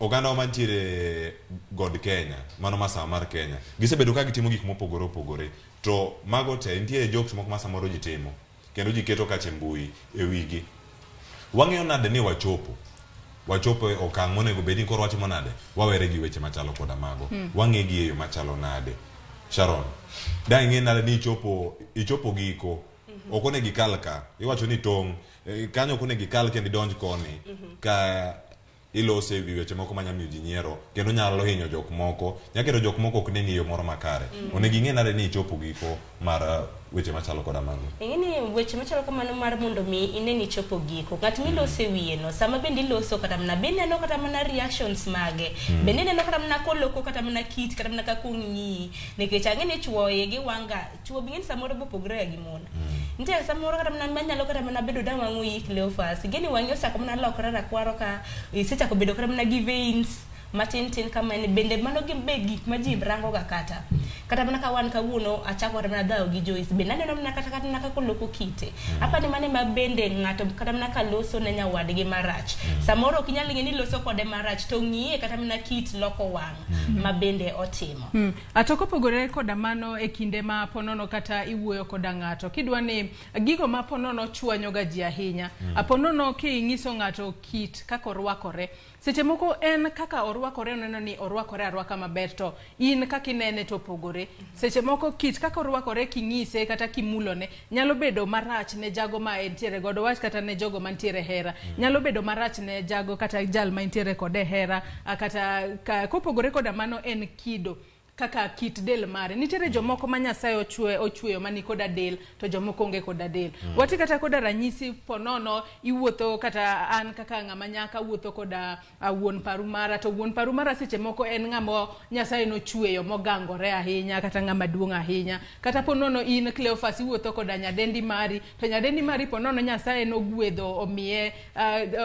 Oganda wa mantiere God Kenya, mano masawa mar Kenya, gisebedo ka gitimo gik mopogore opogore. To mago te, nitie jokes moko ma samoro ji timo. Kendo ji keto kacha e mbui e wigi. Wang'eyo nade ni wachopo? Wachopo e okang' monego bed ni koro watimo nade? Wawere gi weche machalo koda mago. Wang'e gi e yo machalo nade? Sharon, dang' ing'e nade ni ichopo, ichopo giko? Ok onego ikal ka. Iwacho ni tong', kanyo ok onego ikal kendo idonj koni. Ka ilose ewi weche moko manya miyo ji nyiero kendo nyalo hinyo jok moko, nya keto jok moko ok neni e yo moro makare. Onego ing'e nade ni ichopo giko mar weche machalo koda mago? Ing'e ni weche machalo kamano mar mondo mi ine ni ichopo giko. Ng'at miloso e wiye no, sama bende iloso kata mana, be ineno kata mana reactions mage. Bende ineno kata mana koloko kata mana kit, kata mana kaka ong'iyi. Nikech ang'e ni chuo igi wang' ga, chuo be ing'e ni samoro be opogore ga gi mon. Nitie samoro kata mana manyalo kata mana bedo dang' wang'o yi Cleophas. Ing'e ni wang'i osechako mana lokore rakwaro ka, isechako bedo kata mana gi veins matin tin kama ni bende mano gin be gik ma ji rango ga kata. Kata mana ka wan kawuono achako kata mana dhawo gi Joyce, bende aneno mana kata kata mana kaka oloko kite. Apani mano ema bende ng'ato kata mana ka loso ne nyawadgi marach. Samoro ok inyal ng'e ni loso kode marach to ng'iye kata mana kit loko wang' ma bende otimo. To kopogore koda mano e kinde ma ponono kata iwuoyo koda ng'ato, kidwa ni gigo ma ponono chwanyo ga ji ahinya. Aponono king'iso ng'ato kit kaka orwakore, seche moko en kaka orwakore oneno ni orwakore arwaka maber to in kaka inene to opogore. Seche moko kit kaka orwakore king'ise kata kimulone nyalo bedo marach ne jago ma entiere godo, wach kata ne jogo mantiere hera. Nyalo bedo marach ne jago kata jal ma entiere kode hera, kata kopogore koda mano en kido kaka kit del mare. Nitiere jomoko ma Nyasaye ochweyo mani koda del to jomoko onge koda del. Wati kata koda ranyisi ponono iwuotho kata an kaka ng'ama nyaka wuotho koda wuon paru mara to wuon paru mara seche moko en ng'ama Nyasaye nochweyo mogangore ahinya kata ng'ama duong' ahinya. Kata ponono in Cleophas iwuotho koda nyadendi mari to nyadendi mari ponono Nyasaye nogwedho omiye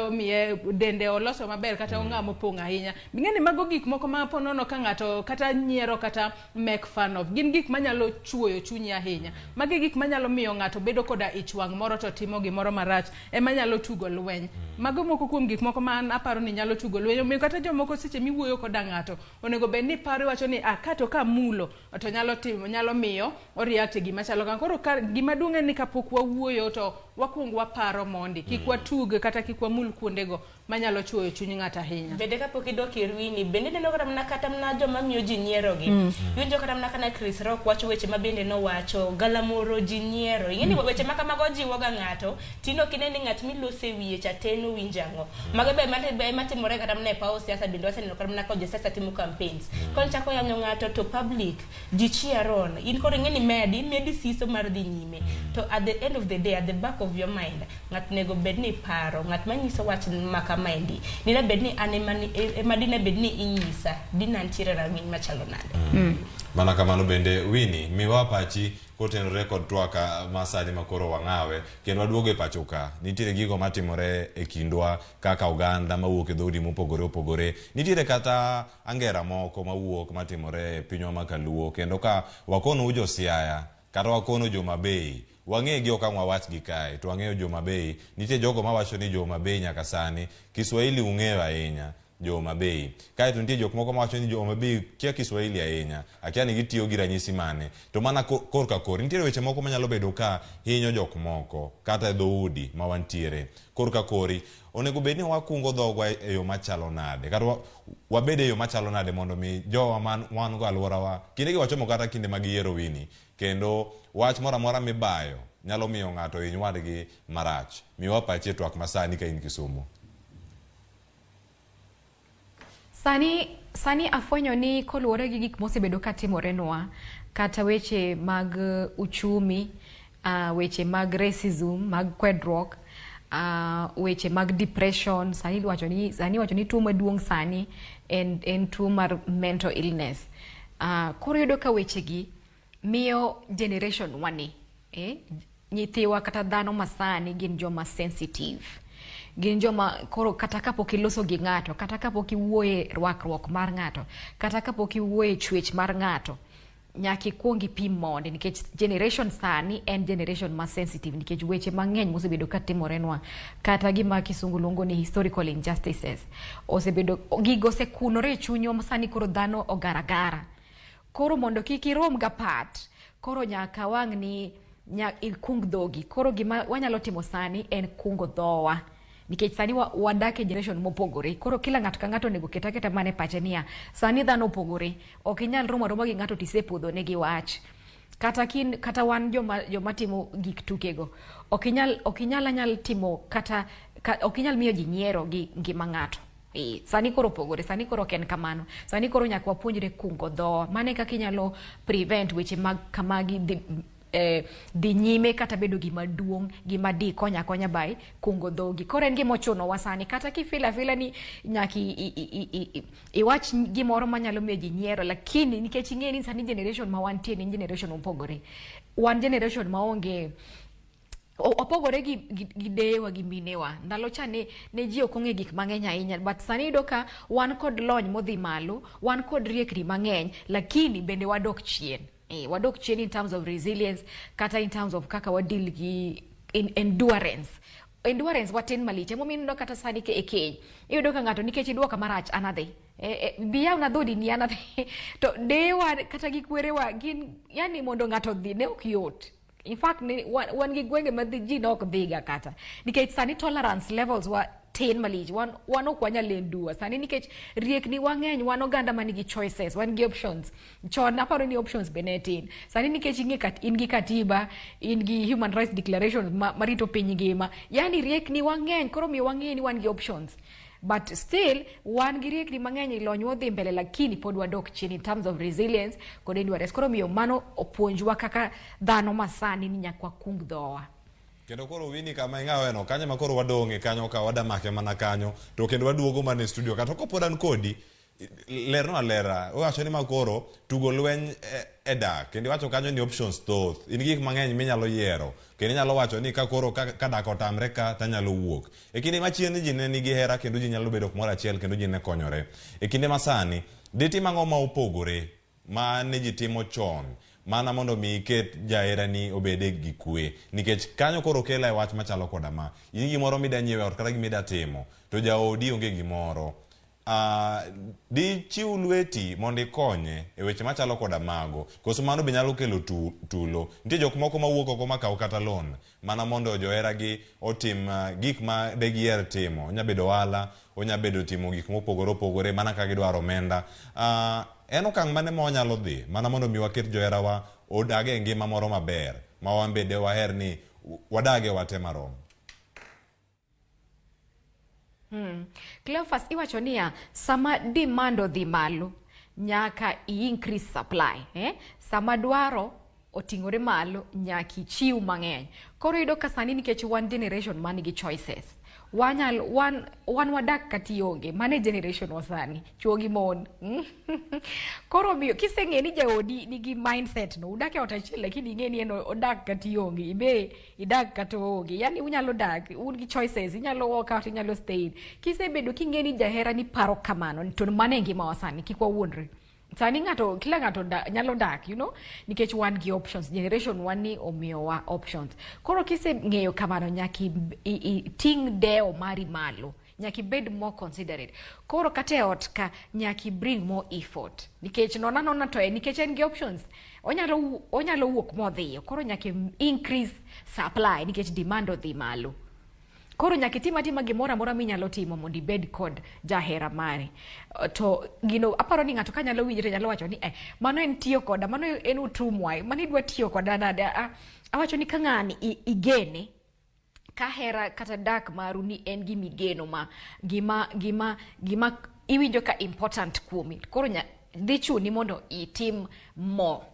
omiye dende oloso maber kata ong'ama opong' ahinya. Ing'e ni mago gik moko ma ponono ka ng'ato kata nyiero kata make fun of gin gik manyalo chuoyo chunyi ahinya. Magi gik manyalo miyo ng'ato bedo koda ich wang' moro to timo gimoro marach ema nyalo tugo lweny. Mago moko kuom gik moko ma an aparo ni nyalo tugo lweny. Omiyo kata jomoko seche miwuoyo koda ng'ato onego bed ni paro iwacho ni ka to kamulo to nyalo timo nyalo miyo o react e gima chalo kama. Koro ka gima duong' en ni kapok wawuoyo to wakuong waparo mondi kik watug kata kik wamul kuondego manyalo chuoyo chuny ng'ato ahinya. Bende kapok idok ir Winnie, bende ineno kata mana kata mana joma miyo ji nyiero gi. Iwinjo kata mana kana Chris Rock wacho weche ma bende nowacho, galamoro ji nyiero. Ing'e ni weche ma kamago jiwo ga ng'ato, tino ok ine ni ng'at milose wiye cha te nowinjo ang'o. Mago be ema timore kata mana e paw siasa bende waseneno kata mana ka josiasa timo campaigns. Ka ochako yanyo ng'ato to public ji cheer on. In koro ing'e ni medi siso mar dhi nyime. To at the end of the day, at the back of your mind, ng'ato onego bed ni paro, ng'at manyiso wach ma kamaendi, dine bed ni an ema dine bed ni inyisa, dine antiere rang'iny machalo nade. Mana kamano bende Winnie, miwa pachi kotenore kod twak ma sani ma koro wang'awe kendo waduogo e pacho ka. Nitiere gigo matimore e kindwa kaka oganda mawuok e dhoudi mopogore opogore. Nitiere kata angera moko mawuok matimore e pinywa ma kaluo kendo ka wakonou jo Siaya kata wakono jo Mabei, wang'e gi ok ang' wawach gi kae, to wang'eyo jo Mabei. Nitie jogo mawacho ni jo Mabei nyaka sani Kiswahili ung'eyo ahinya. jo Homa Bay. Kaeto nitie jok moko mawacho ni jo Homa Bay kia Kiswahili ahinya, akia ni gitiyo gi ranyisi mane. To mana korka kor, nitiere weche moko manyalo bedo ka hinyo jok moko kata e dhoudi ma wantiere. Korka kori, onego bed ni wakungo dhogwa e yo machalo nade? Kata wabed e yo machalo nade mondo mi jowa man wan go alworawa, kinde gi wachomo kata kinde mag yiero Winnie, kendo wach moro amora mibayo nyalo miyo ng'ato hiny wadgi marach. Miwa pachi e twak masani ka in Kisumu. Sani afwenyo ni koluwore gi gik mosebedo katimorenwa, kata weche mag uchumi, weche mag racism, mag kwedruok, weche mag depression, sani iwacho ni tuo maduong' sani en tuo mar mental illness. Koro iyudo ka wechegi miyo generation wani, nyithiwa kata dhano masani gin joma sensitive. Gin joma koro kata kapok iloso gi ng'ato, kata kapok iwuoye rwakruok mar ng'ato, kata kapok iwuoye chwech mar ng'ato, nyaka ikuong ipim mondi, nikech generation sani en generation ma sensitive, nikech weche mang'eny mosebedo katimorenwa, kata gima kisungu luongo ni historical injustices, osebedo, gigo osekunore e chunywa ma sani koro dhano ogaragara. Koro mondo kik irom gapat, koro nyaka wang' ni ikung dhogi. Koro gima wanyalo timo sani en kungo dhowa. Nikech sani wadak e generation mopogore. Koro kila ng'ato ka ng'ato onego ket aketa mana e pache niya, sani dhano opogore. Ok inyal romo aroma gi ng'ato tisepodho ne gi wach. Kata kin, kata wan joma timo gik tukego. Ok inyal, ok inyal anyal timo kata, ka, ok inyal miyo ji nyiero gi ngima ng'ato. Sani koro opogore, sani koro ok en kamano. Sani koro nyaka wapuonjre kungo dhowa. Mano e kaka inyalo prevent weche mag kamagi dhi nyime kata bedo gima duong', gima di konya akonya by kungo dhogi. Koro en gima ochunowa sani, kata kifeel afeela ni nyaka iwach gimoro manyalo miyo ji nyiero, lakini nikech ing'e ni sani generation ma wantie ni generation mopogore. Wan generation maonge, opogore gi deyewa gi minewa. Ndalo cha ne ji ok ong'e gik mang'eny ahinya, but sani iyudo ka wan kod lony modhi malo, wan kod riekni mang'eny, lakini bende wadok chien. Wadok chien in terms of resilience, kata in terms of kaka wadeal gi endurance. Endurance watin malich. Emomiyo ineno kata sani e keny, iyudo ka ng'ato nikech iduoka marach, an adhi. Bi yawna dhodi ni an adhi. To deyewa kata gi kwerewa gin, yani mondo ng'ato odhi ne ok yot. In fact, wan gi gwenge ma ji ne ok dhiga kata. Nikech sani tolerance levels wa tin malich. Wan ok wanyal endure. Sani nikech riekni wang'eny, wan oganda manigi choices, wan gi options. Chon aparo ni options be ne tin. Sani nikech ing'e in gi katiba, in gi human rights declaration marito piny ngima. Yani riekni wang'eny, koro miyo wang'e ni wan gi options. But still, wan gi riekni mang'eny, lony wadhi mbele, lakini pod wadok chien in terms of resilience kod endurance. Koro miyo mano opuonjwa kaka dhano masani ni nyaka wakung dhowa. Kendo koro Winnie kama ing'aweno, kanyo ma koro wadong'e kanyo ka wadamake mana kanyo, to kendo waduogo mana e studio kata kopod an kodi, lerno alera, iwacho ni ma koro tugo lweny e dak, kendo iwacho kanyo ni options thoth, in gi gik mang'eny minyalo yiero, kendo inyalo wacho ni ka koro ka dak otamre ka tanyalo wuok. E kinde machien ji ne nigi hera kendo ji nyalo bedo kumoro achiel kendo ji ne konyore. E kinde masani, ditim ang'o ma opogore ma ne ji timo chon mana mondo mi iket jaherani obede gi kwe? Nikech kanyo koro kela e wach machalo koda ma. In gimoro mida nyiewo e ot kata gima ida timo, to jaodi onge gimoro. Dichiw lweti mondo ikonye e weche machalo koda mago, koso mano be nyalo kelo tulo? Nitie jok moko mawuok oko makaw kata loan mana mondo joheragi otim gik ma de giher timo. Onya bedo ohala, onya bedo timo gik mopogore opogore mana ka gidwaro omenda. En okang' mane ma wanyalo dhi mana mondo mi waket joherawa odag e ngima moro maber ma wan be de waher ni wadage wate marom? Cleophas, iwacho niya, sama demand odhi malo, nyaka i increase supply. Sama dwaro oting'ore malo, nyaka ichiw mang'eny. Koro iyudo ka sani nikech wan generation man gi choices, wan wadak kata ionge, mano e generation wa sani, chuo gi mon. Koro omiyo kiseng'e ni jaodi nigi mindset no, udak e ot achiel lakini ing'e ni en odak kata ionge, ibe idak kata oonge. Yani unyalo dak, un gi choices, inyalo walk out, inyalo stay in. Kisebedo king'e ni jahera ni paro kamano, to mano e ngima wa sani, kik wawuondre. Sani kila ng'ato nyalo dak, nikech wan gi options, generation wan ni omiyowa options. Koro kiseng'eyo kamano, nyaka iting' dewo mari malo. Nyaka ibed more considerate. Koro kata e ot ka, nyaka i bring more effort. Nikech nona nona to en nikech en gi options. Onyalo, onyalo wuok modhiyo. Koro nyaka increase supply nikech demand odhi malo. Koro nyaka itim atima gimoro amora minyalo timo mondo ibed kod jahera mari. To gino aparo ni ng'ato kanyalo winjo to nyalo wacho ni eh, mano en tiyo koda, mano en utumwa, mano idwa tiyo koda nade? Ah, awacho ni ka ng'ani igene, ka hera kata dak maru ni en gima igeno ma gima gima gima iwinjo ka important kuomi. Koro nya, dhi chuni mondo itim more.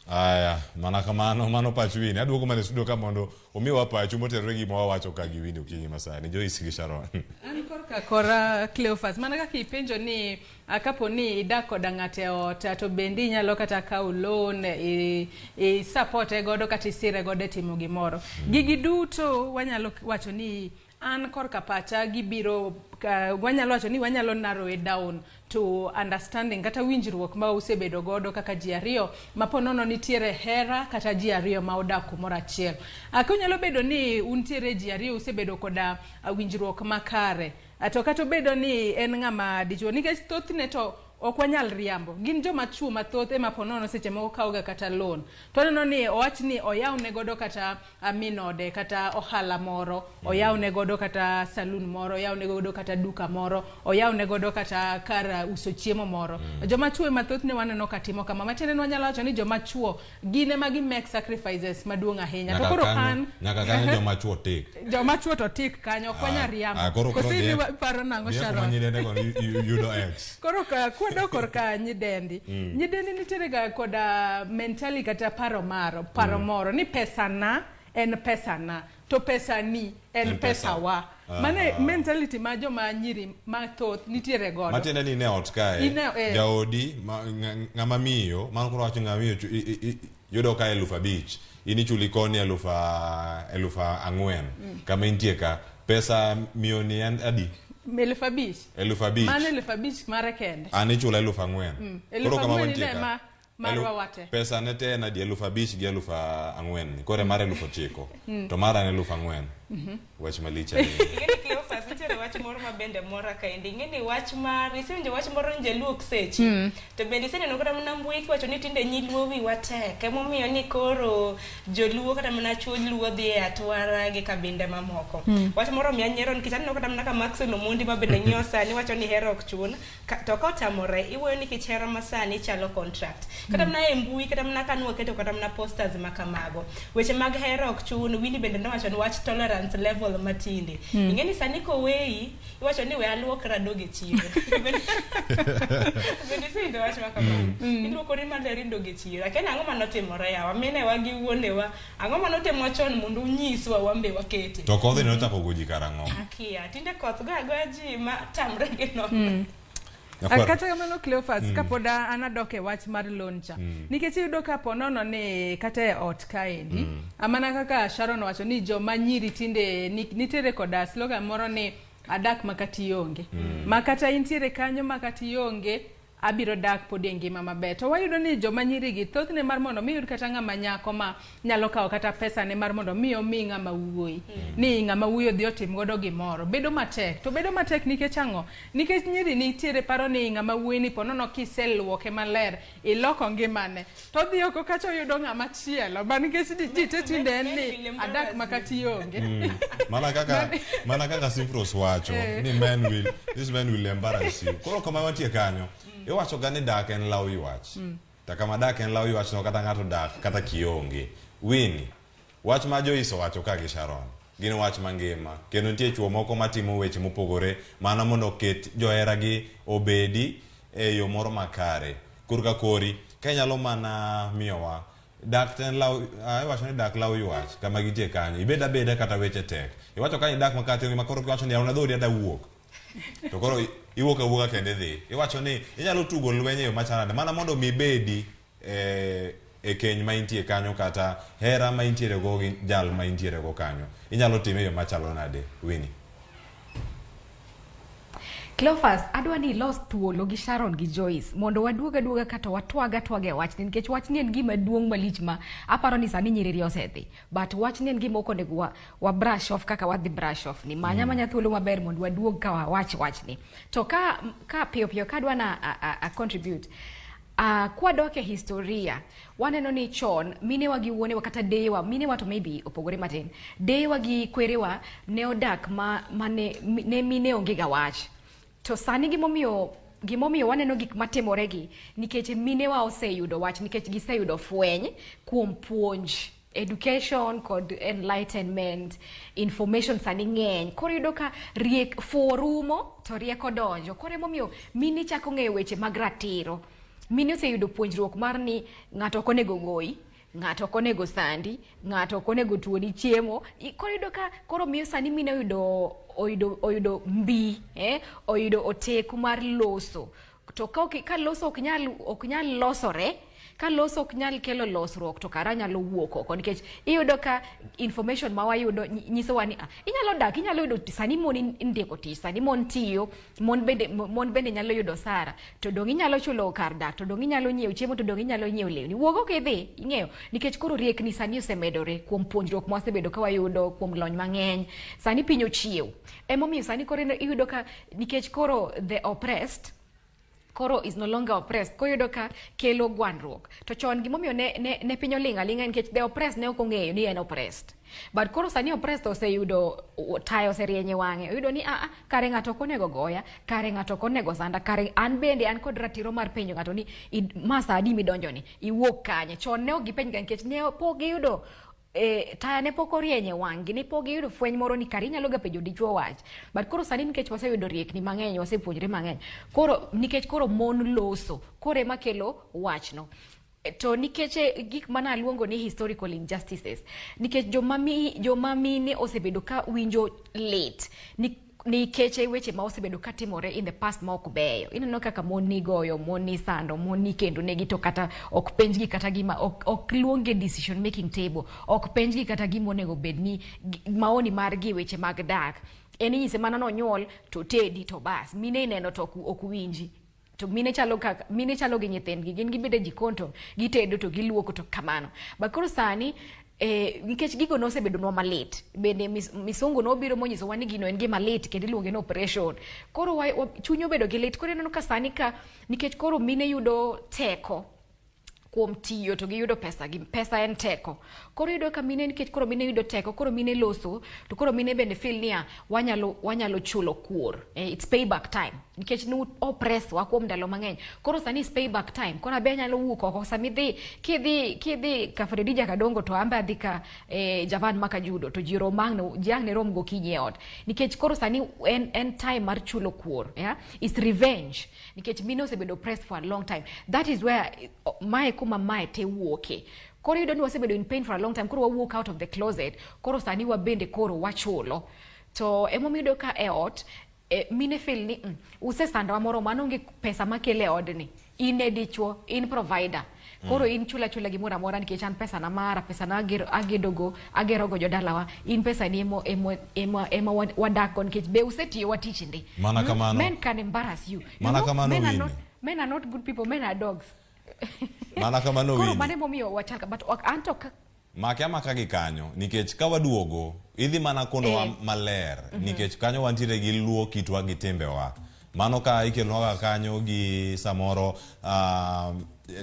Aya, mana kamano, mano pach Winnie. Aduogo mana e studio ka mondo omiwa pachu motenore gi gima wawacho ka gi Winnie okinyi masani. Joyce gi Sharon. An korka kora Cleophas, mana kaka ipenjo ni kapo ni idak koda ng'ato e ot to bende inyalo kata kawo loan i support e godo kata isire godo e timo gimoro. Gigi duto wanyalo wacho ni an korka pacha gibiro ka, wanyalo wacho ni wanyalo narrow it down to understanding kata winjruok ma usebedo godo kaka ji ariyo ma po nono nitiere hera kata ji ariyo ma odak kumoro achiel. Konyalo bedo ni untiere ji ariyo usebedo koda winjruok makare. To kata obedo ni en ng'ama dichuo nikech thothne to ok wanyal riambo. Gin joma chuo mathoth ema po nono seche moko kawoga kata loan. To aneno ni owach ni oyawne godo kata min ode kata ohala moro, oyawne godo kata saloon moro, oyawne godo kata duka moro, oyawne godo kata kar uso chiemo moro. Joma chuo ema thothne waneno ka timo kama. Matiende ni wanyalo wacho ni joma chuo gin ema gi make sacrifices maduong' ahinya. To koro an nyaka kanyo joma chuo tik. Joma chuo to tik kanyo, ok wanyal riambo. Ah, koro Koso koro idhi paro nang'o dhiye kuma Sharon? nyidende go yudo X. Koro ka kwadok korka nyidendi, nyidendi nitiere ga koda mentally kata paro maro, paro moro ni pesa na en pesa na to pesa ni en En pesa. pesa wa. Mano e mentality ma joma nyiri mathoth nitiere godo. Matiende ni ne ot kae, Ine, jaodi ng'ama miyo, mano koro wacho ng'ama miyo yudo ka 5,000, in ichuli koni 4,000. Kama intie ka, pesa miyo ni en adi? 5,000. 5,000. Mano 5,000 mare kende. An ichula 4,000. Eluf Koro kama ang'wen wantie ine ka. marwa wate. Pesa ne te en adi? 5,000 gi 4,000 ni. Koro mar 9,000. To mara en 4,000. Wach malich ahinya. Ing'eni Cleophas, nitiere wach moro ma bende mora kaendi. Ing'eni wach mar, isewinjo wach moro ni jaluo ok sechi. To bende iseneno kata mana mbui kiwacho ni tinde nyiluo wiwa tek. Emomiyo ni koro joluo kata mana chuo luo dhi e atwara gi kabinde mamoko. Wach moro omiya nyiero nikech aneno kata mana ka Maxwell Omondi ma bende ng'iyo sani wacho ni hera ok chun. To ka otamore, iwuoyo nikech hera ma sani chalo contract. Kata mana e mbui, kata mana ka nwaketo kata mana posters ma kamago. Weche mag hera ok chun, Winnie bende nowacho ni wach tolerance level matinde. Ing'e ni sani koweyi, iwacho ni we aluokra adog e chiro. Bende isewinjo wach ma kamano? Iluokori maler idog e chiro. Akia ni ang'o manotimore yawa, minewa gi wuonewa, ang'o manotimwa chon mondo unyiswa wan be wakete. To kodhi nochako go ji karang'o? Akia, tinde koth goyo agoya ji ma tamre gi nono. Nyakwar. Kata kamano Cleophas, kapod an adok e wach mar loan cha. Nikech iyudo ka po nono ni kata e ot kaendi, mana kaka Sharon owacho ni joma nyiri tinde nitiere koda slogan moro ni adak makata ionge. Makata intiere kanyo makata ionge, abiro dak pod e ngima maber. To wayudo ni joma nyiri gi thothne mar mondo mi yud kata ng'ama nyako ma nyalo kawo kata pesa ne mar mondo mi omi ng'ama wuoyi. Ni ng'ama wuoyi odhi otim godo gimoro. Bedo matek. To bedo matek nikech ang'o? Nikech nyiri nitiere paro ni ng'ama wuoyi ni po nono kiseluoke maler, iloko ngimane. To odhi oko kacha oyudo ng'ama chielo. Ba nikech ji te tinde en ni adak makata ionge. Mana kaka Sifros wacho ni this man will embarrass you. Koro kama wantie kanyo, iwacho ga ni dak en law ywach. To kama dak en law ywach no kata ng'ato dak kata kionge. Winnie, wach ma Joyce owacho ka gi Sharon, gin wach mangima. Kendo nitie chuo moko matimo weche mopogore mana mondo oket joheragi obedi e yo moro makare. Korka kori, ka inyalo mana miyowa dak to en law, iwacho ni dak law ywach kama gintie kanyo. Ibed abeda kata weche tek. Iwacho ka idak makata onge ma koro kiwacho ni yawn dhoodi ada wuok. To koro iwuok awuoka kendo idhi. Iwacho ni inyalo tugo lweny e yo machalo nade mana mondo mi ibedi e keny ma intie kanyo kata hera ma intiere go gi jal ma intiere go kanyo. Inyalo time e yo machalo nade, Winnie? Cleophas, adwa ni ilos thuolo gi Sharon gi Joyce mondo waduog aduoga kata watwag atwaga e wachni nikech wachni en gima duong' malich ma aparo ni sani nyiriri osedhi but wachni en gima ok onego wa brush off kaka wadhi brush off ni manya manya thuolo maber mondo waduog ka wawach wachni to ka piyo piyo kadwa na a contribute. Kwadok e historia waneno ni chon minewa gi wuonewa kata deyewa, minewa to maybe opogore matin, deyewa gi kwerewa ne odak ma ne mine onge ga wach. To sani gimomiyo waneno gik matimore gi nikech minewa oseyudo wach, nikech giseyudo fweny kuom puonj, education kod enlightenment, information sani ng'eny. Koro iyudo ka riek fuo rumo to rieko donjo. Koro emomiyo mine chako ng'eyo weche mag ratiro. Mine oseyudo puonjruok mar ni ng'ato ok onego goyi, ng'ato ok onego sandi, ng'ato ok onego tuoni chiemo. Koro iyudo ka koro miyo sani mine oyudo mbi, oyudo oteku mar loso. To ka loso ok nyal losore, ka loso ok nyal kelo losruok, to kara nyalo wuok oko nikech iyudo ka information ma wayudo nyisowa ni inyalo dak, inyalo yudo sani mon indiko tich, sani mon tiyo, mon bende nyalo yudo sara, to dong' inyalo chulo kar dak, to dong' inyalo nyiewo chiemo, to dong' inyalo nyiewo lewni. Wuog oko idhi, ing'eyo, nikech koro riekni sani osemedore kuom puonjruok ma wasebedo ka wayudo kuom lony mang'eny. Sani piny ochiew. Emomiyo sani koro iyudo ka nikech koro the oppressed koro is no longer oppressed, koro iyudo ka kelo gwandruok. To chon gimomiyo ne piny oling' aling'a nikech the oppressed ne ok ong'eyo ni en oppressed, but koro sani oppressed oseyudo taya oserieny e wang'e, oyudo ni kare ng'ato ok onego goya, kare ng'ato ok onego sanda, kare an bende an kod ratiro mar penjo ng'ato ni ma sa adi midonjoni, iwuok kanye. Chon ne ok gipenj ga nikech ne pok giyudo taya, ne pok orieny e wang'gi, ne pok giyudo fweny moro ni kare inyalo ga penjo dichuo wach. But koro sani nikech waseyudo riekni mang'eny, wasepuonjre mang'eny, koro nikech koro mon loso, koro ema kelo wachno. To nikech gik mana aluongo ni historical injustices, nikech joma mine osebedo ka winjo lit nikech weche ma osebedo ka timore in the past ma ok beyo. Ineno kaka mon nigoyo, mon nisando, mon nikendo negi, to kata ok penjgi kata gima ok luongi e decision making table, ok penjgi kata gima onego bed ni maoni margi e weche mag dak. En inyise mana nonyuol to tedi to bas. Mine ineno to ok winji. To mine chalo kaka mine chalo gi nyithindgi, gin gibedo e jikon to gitedo to giluoko to kamano. But koro sani nikech gigo nosebedonwa malit, bende misungu nobiro monyisowa ni gino en gima lit kendo iluonge ni operation. Koro chuny obedo gi lit. Koro ineno ka sani ka nikech koro mine yudo teko kuom tiyo to giyudo pesa gi pesa en teko. Koro iyudo ka mine, nikech koro mine yudo teko, koro mine loso, to koro mine bende feel niya wanyalo chulo kuor. It's payback time nikech nu oppress wa kuom ndalo mang'eny. Koro sani is payback time. Koro abe anyalo wuok oko sami dhi kidhi ka Fredi Jakadongo to ambe adhi ka Javan Makajudo to ji rom ang' ji ang' ne rom gokinyi e ot nikech koro sani en time mar chulo kuor, yeah? It's revenge nikech mine osebedo oppressed for a long time. That is where mae kuma mae te wuoke. Koro iyudo ni wasebedo in pain for a long time, koro wawuok out of the closet, koro sani wabende koro wachulo. To emomiyo iyudo ka e ot mine feel ni usesandowa moromo, an onge pesa makelo e odni, in e dichuo, in provider, koro in chula chula gimoro amora nikech an pesa na mara, pesa na agedogo, agerogo jodalawa, in pesa ni ema wadak go nikech be usetiyo watich ndi. Mana kamano. Men can embarrass you. You Mana know, kamano, men are Winnie. not, men are not good people, men are dogs. Mana kamano. Koro Winnie. mano emomiyo wachal, but ok anto ka Make amaka gi kanyo nikech ka waduogo idhi mana konowa maler nikech kanyo wantiere gi luo kitwa gi timbewa. Mano ka ikelonwaga kanyo gi samoro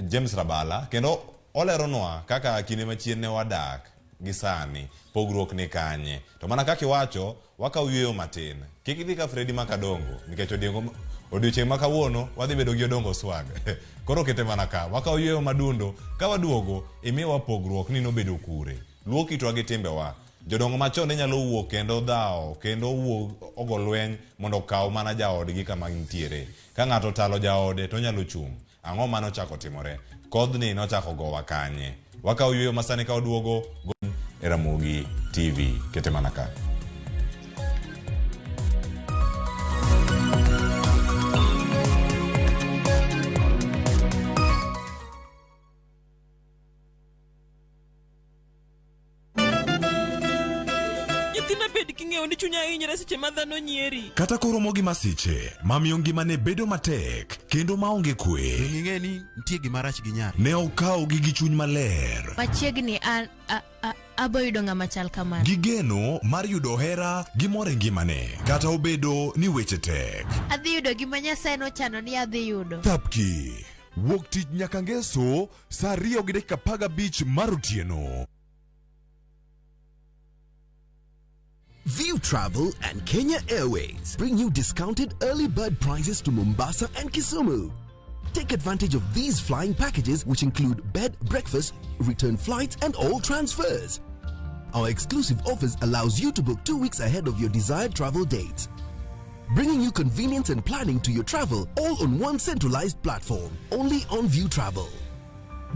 James Rabala kendo oleronwa kaka kinde machien ne wadak gi sani pogruok ni kanye. To mana kaka iwacho, wakaw yueyo matin, kik idhi ka Fredi Makadongo nikech odiochieng' ma kawuono wadhi bedo gi Odongo Swag. Koro kete mana ka wakaw yueyo madundo, ka waduogo imiwa pogruok ni nobedo kure luo kitwa gi timbewa. Jodongo machon ne nyalo wuok kendo dhawo kendo wuok ogo lweny mondo okaw mana jaodgi kama gintiere. Ka ng'ato otalo jaode to onyalo chung'. Ang'o manochako timore? Kodhni nochako gowa kanye? Wakaw yueyo masani, ka waduogo e Ramogi TV. Kete mana ka. Nyathina bed king'eyo ni chunya hinyre seche ma dhano nyieri. Kata koromo gi masiche mamiyo ngimane bedo matek kendo maonge kwe. Ing'e ni nitie gima rach gi nyari. Ne okawogi gi chuny maler. Machiegni an abo yudo ng'ama chal kamano. Gi geno mar yudo hera gi mor e ngimane kata obedo ni weche tek. Adhi yudo gima Nyasaye nochano ni adhi yudo. Thapki wuok tich nyaka ngeso saa 2:15 mar otieno. View Travel and Kenya Airways bring you discounted early bird prices to Mombasa and Kisumu. Take advantage of these flying packages, which include bed, breakfast, return flights, and all transfers. Our exclusive offers allows you to book 2 weeks ahead of your desired travel dates, bringing you convenience and planning to your travel all on one centralized platform, only on View Travel.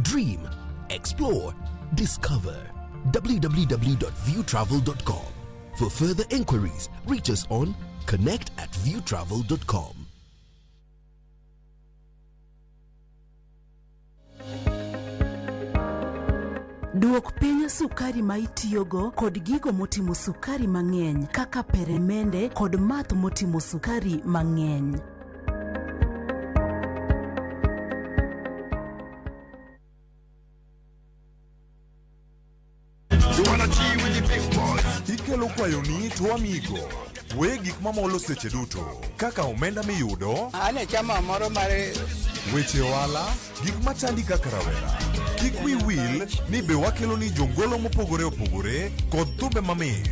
Dream, explore, discover. www.viewtravel.com. For further inquiries, reach us on connect@viewtravel.com. Duok piny sukari ma itiyogo kod gigo motimo sukari mang'eny kaka peremende kod math motimo sukari mang'eny. Ikelo kwayoni to amigo. We gik mamolo seche duto kaka omenda miyudo, An e chama moro mar weche ohala, gik machandi kaka rawera. Kik wi wil ni be wakelo ni jongolo mopogore opogore kod thumbe mamit.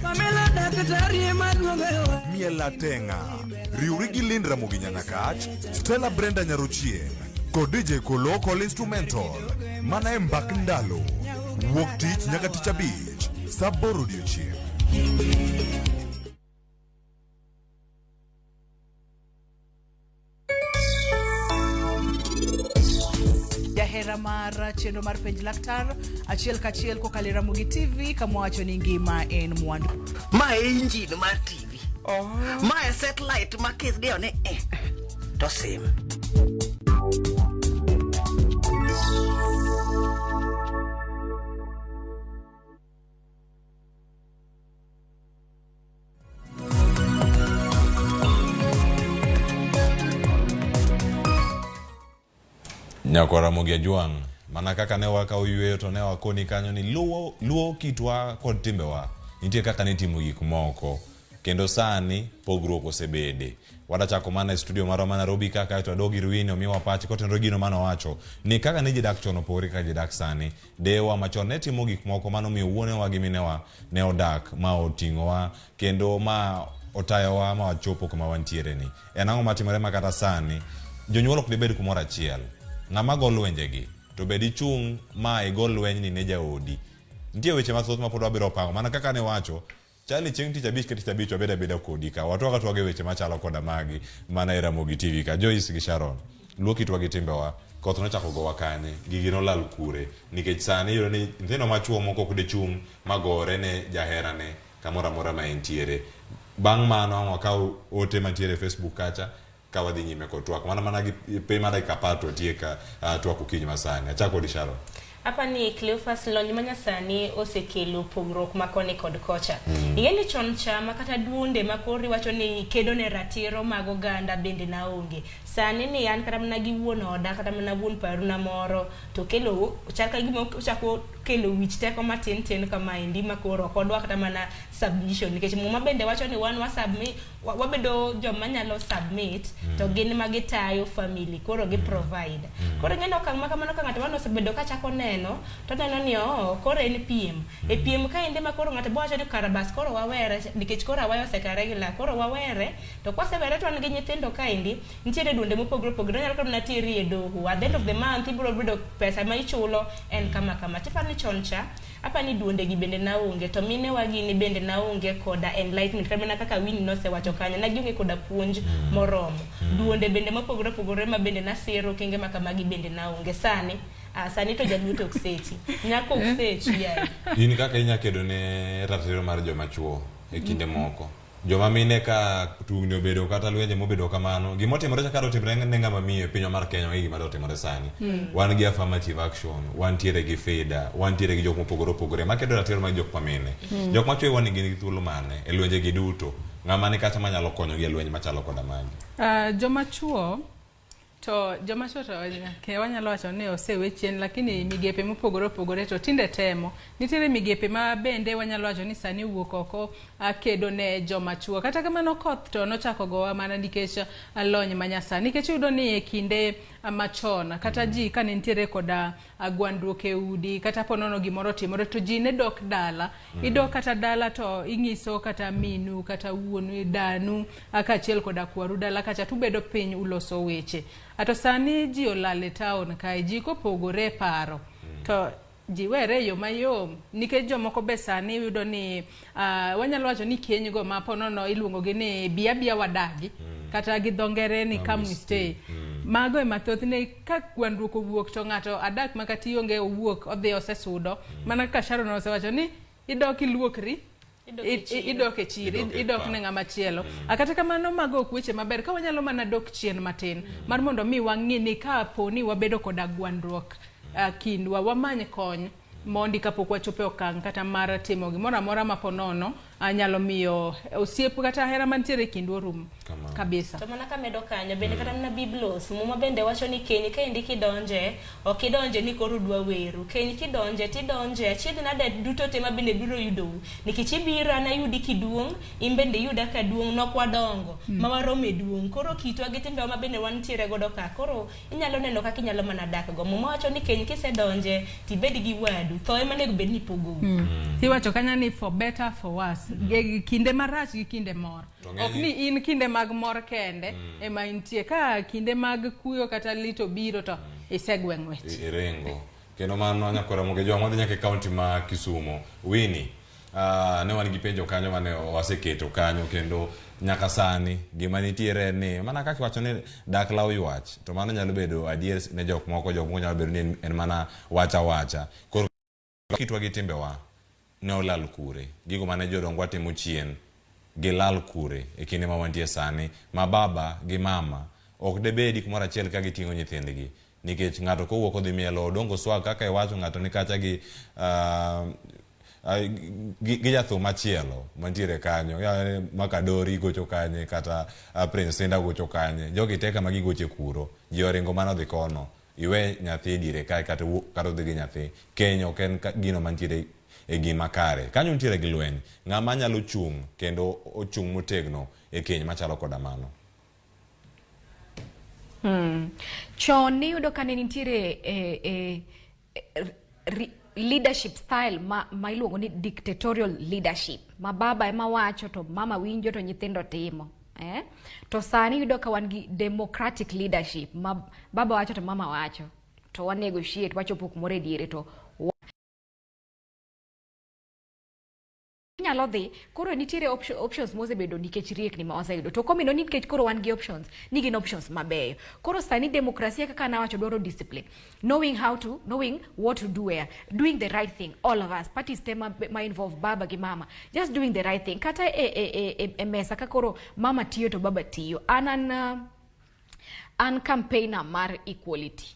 Miel atenga. Riwri gi Lind Ramogi Nyanyakach, Stella Brenda Nyarochieng kod DJ Kolo Kol Instrumental. Mana e mbak ndalo. Wuok tich nyaka tich abich, saa 8 odiochieng'. Jahera mar chenro mar penj laktar achiel kachiel kokalo e Ramogi TV kama wacho ni ngima en mwandu. Ma e engine mar TV. Ma e satellite ma kidiyo ni to sim. Nyakwar Ramogi Ajwang', mana kaka ne wakawo yweyo to ne wakoni kanyo ni luo, luo kitwa kod timbewa nitie kaka nitimo gik moko kendo sani pogruok osebede. Wadachako mana e studio marwa ma Nairobi ka kaeto wadog ir Winnie omiwa pache kotenore gino mane owacho ni kaka ne ji dak chon opogore kaka ji dak sani. Deyewa machon ne timo gik moko manomiyo wuonewa gi minewa ne odak ma oting'owa kendo ma otayowa ma wachopo kuma wantiere ni. En ang'o matimore ma kata sani jonyuol ok dibed kumoro achiel. Ng'ama go lwenjegi to bed ichung' ma igo lwenyni ne jaodi. Nitie weche mathoth ma pod wabiro pango mana kaka ne wacho Charlie chieng' tich abich ka tich abich wabed abeda kodi ka watwak atwaga e weche machalo koda magi mana e Ramogi TV ka. Joyce gi Sharon, luo kitwa gi timbewa koth nochako gowa kanye, gigi nolal kure nikech sani iyudo ni nyithindo machuo moko ok dichung' magore ne jaherane kamoro amora ma entiere. Bang' mano ang' wakaw ote mantiere e Facebook kacha ka wadhi nyime kod twak mana mana gi piny mar dakika 10 to watiek twak okinyi masani. Achako kodi Sharon. Apa ni Cleophas lony manyasani osekelo pogruok ma koni kod kocha. Ing'e ni chon cha ma kata duonde ma koro iwacho ni kedo ne ratiro mag oganda bende na onge. Sani ni an kata mana gi wuon oda kata mana wuon paruna moro to kelo chal ka gima ochako kelo wich teko matin tin kamaendi ma koro ok odwa kata mana submission nikech muma bende wacho ni wan wasubmit wabedo joma nyalo submit to gin ma gitayo family koro gi provide. Koro ing'e ni okang' ma kamano ka ng'ato mano osebedo ka chako neno to neno ni oo koro en piem. E piem kaendi ma koro ng'ato bo wacho ni kara bas koro wawere nikech koro awayo osekare gi lak koro wawere to kwasewere to wan gi nyithindo kaendi nitiere duonde mopogore opogore onyalo kata mana teri e doho at the end of the month ibiro yudo pesa ma ichulo en kama kama. Tiparo ni chon cha apa ni duonde gi bende naonge to minewa gini bende naonge koda enlightenment kata mana kaka Winnie nosewacho kanyo na gionge koda puonj moromo. Duonde bende mopogore opogore ma bende nasiro okenge ma kamagi bende naonge sani. Sani to jaluo to ok sechi. Nyako ok sechi yaye. In kaka inya kedo ne ratiro mar joma chuo e kinde moko. Joma mine ka tungni obedo kata lwenje mobedo kamano, gima otimore cha kar otimore ne ng'ama miyo e pinywa mar Kenya e gima otimore sani. Wan gi affirmative action, wantiere gi FIDA, wantiere gi jok mopogore opogore makedo ratiro mag jok mamine. Jok machuo wan gin gi thuolo mane e lwenje gi duto? Ng'ama ni kacha manyalo konyogi e lweny machalo koda magi? Joma chuo to joma chuo to ke wanyalo wacho ni osewe chien, lakini migepe mopogore opogore to tinde temo. Nitiere migepe ma bende wanyalo wacho ni sani owuok oko kedo ne joma chuo. Kata kamano koth to nochako gowa mana nikech lony manyasani. Nikech iyudo ni e kinde machon kata ji kane nitiere koda gwandruok e udi kata ponono gimoro otimore to ji ne dok dala. Idok kata dala to ing'iso kata minu kata wuonu danu kaachiel koda kwaru dala kacha tubedo piny uloso weche. Ato sani ji olal e town kae, ji kopogore e paro to ji were e yo mayom nikech jomoko be sani yudo ni wanyalo wacho ni keny go ma ponono iluongo gi ni bi abia wadagi kata gi dho ngere ni come we stay. Mago ema thothne ka gwandruok owuok to ng'ato adak ma kata ionge owuok odhi osesudo. Mana kaka Sharon osewacho ni idok iluokri idok e chiro, idok ne ng'ama chielo. Kata kamano mago ok weche maber ka wanyalo mana dok chien matin mar mondo mi wang'i ni ka po ni wabedo koda gwandruok kindwa wamany kony mondi kapok wachopo e okang' kata mar timo gimoro amora ma ponono nyalo miyo osiep kata hera mantiere e kindwa orum kabisa. To mana kamedo kanyo bende kata mana Biblos Muma bende wacho ni keny kaendi kidonje ok idonje ni koro udwa weru. Keny kidonje tidonje achiedh nade duto te ma bende biro yudou nikech ibiro an ayudi kiduong' in bende iyuda kaduong' nok wadongo ma warom e duong'. Koro kitwa gi timbewa ma bende wantiere godo ka koro inyalo neno kaka inyalo mana dak go. Muma wacho ni keny kisedonje tibed gi wadu tho ema onego bed ni pogou. Iwacho kanyo ni for better for worse. Kinde marach gi kinde mor. Ok ni in kinde mag mor kende ema intie. Ka kinde mag kuyo kata lit obiro to isegwe ng'wech. Iringo. Kendo mano nyakwara Ramogi Jwang' wadhi nyaka e kaunti ma Kisumu. Winnie, ne wan gi penjo kanyo mane waseketo kanyo kendo nyaka sani gima nitiere en ni mana kaka iwacho ni dak law ywach to mano nyalo bedo adier ne jok moko, jok moko nyalo bedo ni en mana wacha wacha. Koro kitwa gi timbewa ne olal kure? Gigo mane jodongwa timo chien gilal kure e kinde ma wantie sani ma baba gi mama ok debedi kumoro achiel ka giting'o nyithindgi nikech ng'ato kowuok odhi mielo odongo swag kaka iwacho ng'ato ni kacha gi jathum machielo mantiere kanyo Makadori gocho kanye kata Prince Indah gocho kanye jogi te kama gigoche kuro ji oringo mana odhi kono iwe nyathi diere kae kata odhi gi nyathi keny ok en gino mantiere e gima kare kanyo nitiere gi lweny ng'ama nyalo chung' kendo ochung' motegno e keny machalo koda mano. Chon niyudo ka ne nitiere leadership style ma iluongo ni dictatorial leadership ma baba ema wacho to mama winjo to nyithindo timo. To sani iyudo ka wan gi democratic leadership ma baba wacho to mama wacho to wa negotiate wachopo kumoro e diere to nyalo dhi. Koro nitiere options mosebedo nikech riekni ma waseyudo to komino ni nikech koro wan gi options ni gin options mabeyo. Koro sani demokrasia kaka nawacho dwaro discipline, knowing how to, knowing what to do where, doing the right thing, all of us parties te ma involve baba gi mama, just doing the right thing. Kata e mesa ka koro mama tiyo to baba tiyo. An campaigner mar equality.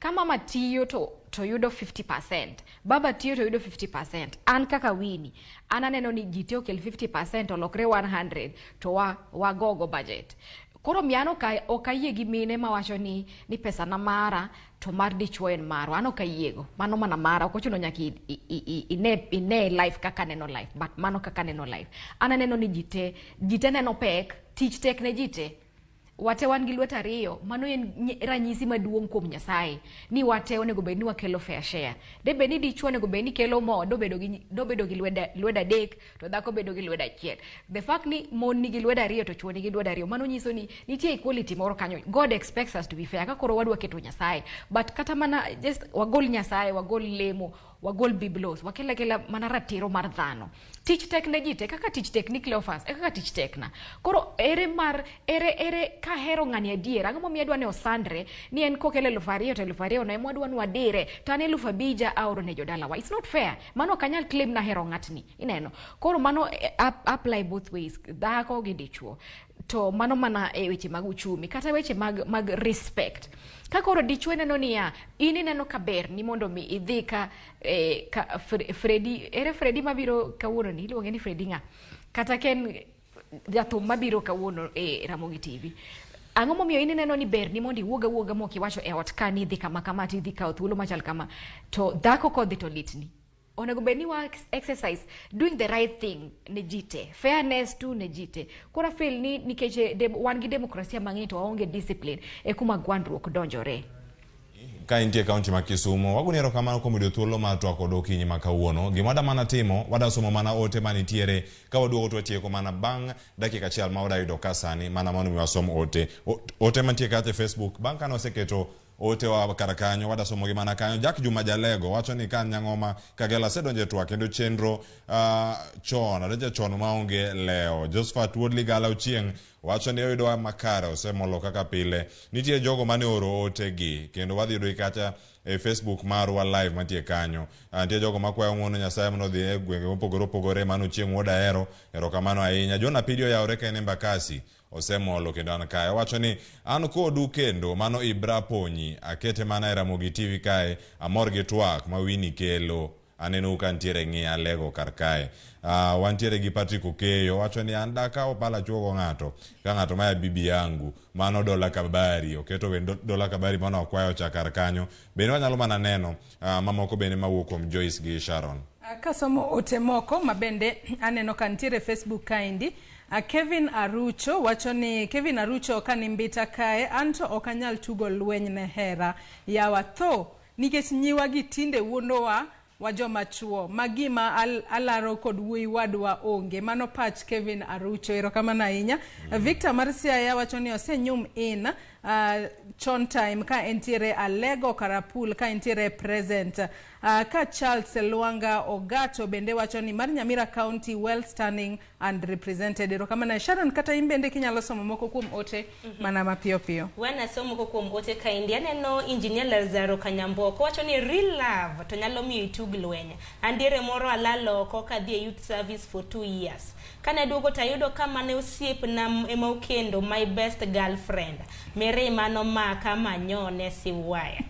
Ka mama tiyo to yudo 50%, baba tiyo to yudo 50%. An kaka Winnie, an aneno ni ji te okel 50% olokre 100 to wagogo budget. Koro miano ok ayie gi mine mawacho ni pesa na mara to mar dichuo en marwa. An ok ayiego. Mano mana mara, ok ochuno nyaka ine life kaka neno life, but mano kaka neno life. An aneno ni ji te neno pek, tich tek ne ji te. Wate wan gi lwet ariyo, mano en ranyisi maduong' kuom Nyasaye ni wate onego bed ni wakelo fair share. De bed ni dichuo onego bed ni kelo mo, dobedo gi lwedo adek to dhako bedo gi lwedo achiel. The fact ni mon nigi lwedo ariyo to chuo nigi lwedo ariyo, mano nyiso ni nitie equality moro kanyo. God expects us to be fair. Ka koro wadwa keto Nyasaye, but kata mana just wagol Nyasaye, wagol lemo. wagol biblos, wakel akela mana ratiro mar dhano. Tich tek ne ji te, kaka tich tek ni Cleophas, e kaka tich tek na. Koro ere mar ere ere kahero ng'ani adier, ang'o momiyo adwa ni osandre ni en kokelo 2000 to 2000 no ema wadwa ni wadire, to an 5000 aoro ne jodalawa. It's not fair. Mano ok anyal claim nahero ng'atni. Ineno. Koro mano apply both ways, dhako gi dichuo. To mano mana e weche mag uchumi, kata weche mag respect. Ka koro dichuo neno niya, in ineno ka ber ni mondo mi idhi ka, ka Freddy, ere Freddy mabiro kawuono ni, iluonge ni Freddy ng'a? Kata ka en jathum mabiro kawuono e Ramogi TV. Ang'o momiyo in ineno ni ber ni mondo iwuog awuoga mok iwacho e ot ka ni idhi kama kama to idhi kawo thuolo machal kama, to dhako kodhi to litni. Onego bed ni wa exercise doing the right thing ne ji te, fairness tu ne ji te. Koro feel ni nikech wan gi demokrasia mang'eny to waonge discipline, e kuma gwandruok donjore. Ka intie kaunti ma Kisumu, wagoni erokamano kuom yudo thuolo mar twak kod okinyi ma kawuono. Gima wada mana timo, wada somo mana ote manitiere ka waduogo to watieko mana bang' dakika achiel ma wada yudo ka sani, mana mondo mi wasom ote. Ote mantie kacha e Facebook, bang' kane waseketo ote wa kar kanyo, wada somo gi mana kanyo. Jack Juma Jalego wacho ni ka Nyang'oma Kagera asedonjo e twak kendo chenro chon, adonjo chon maonge lewo. Josephat Wuod Ligala Ochieng' wacho ni oyudowa makare, osemolo kaka pile. Nitie jogo mane oro ote gi kendo wadhi yudo kacha e Facebook marwa live mantie kanyo. Nitie jogo makwayo ng'uono Nyasaye mondo odhi e gwenge mopogore opogore. Mano Ochieng' wuod Ahero, erokamano ahinya. John Apidi oyawore ka en Embakasi, osemolo kendo an kae. Owacho ni an kodu kendo, mano Ibra Ponyi, akete mana e Ramogi TV kae, amor gi twak ma Winnie kelo. Aneno ka nitiere ng'iya Alego kar kae. Wantiere gi Patrick Okeyo, wacho ni an daka opala chuogo ng'ato, ka ng'ato maya bibi yangu, mano Dola Kabari, oketo wend Dola Kabari mano akwayo cha kar kanyo. Bende wanyalo mana neno mamoko bende mawuok kuom Joyce gi Sharon. Kasomo ote moko ma bende aneno ka nitiere Facebook kaendi. Kevin Arucho wacho ni Kevin Arucho ka ni Mbita kae, anto ok anyal tugo lweny ne hera. Yawa tho, nikech nyiwa gi tinde wuondowa wa joma chuo, ma gima alaro kod wuoyi wadwa onge. Mano pach Kevin Arucho, erokamano ahinya. Victor mar Siaya wacho ni osenyum in chon time ka entiere Alego Karapul ka entiere present. Ka Charles Lwanga Ogato bende wacho ni mar Nyamira County well standing and represented. Erokamano. Sharon, kata in bende kinyalo somo moko kuom ote mana mapiyo piyo. Wana somo moko kuom ote kaendi. Aneno Engineer Lazaro Kanyamboko wacho ni real love to nyalo miyo itug lweny. An diere moro alalo oko kadhi e youth service for 2 years. Kane aduogo to ayudo ka mane osiepna ema okendo my best girlfriend. Mirima nomaka manyone siwaya.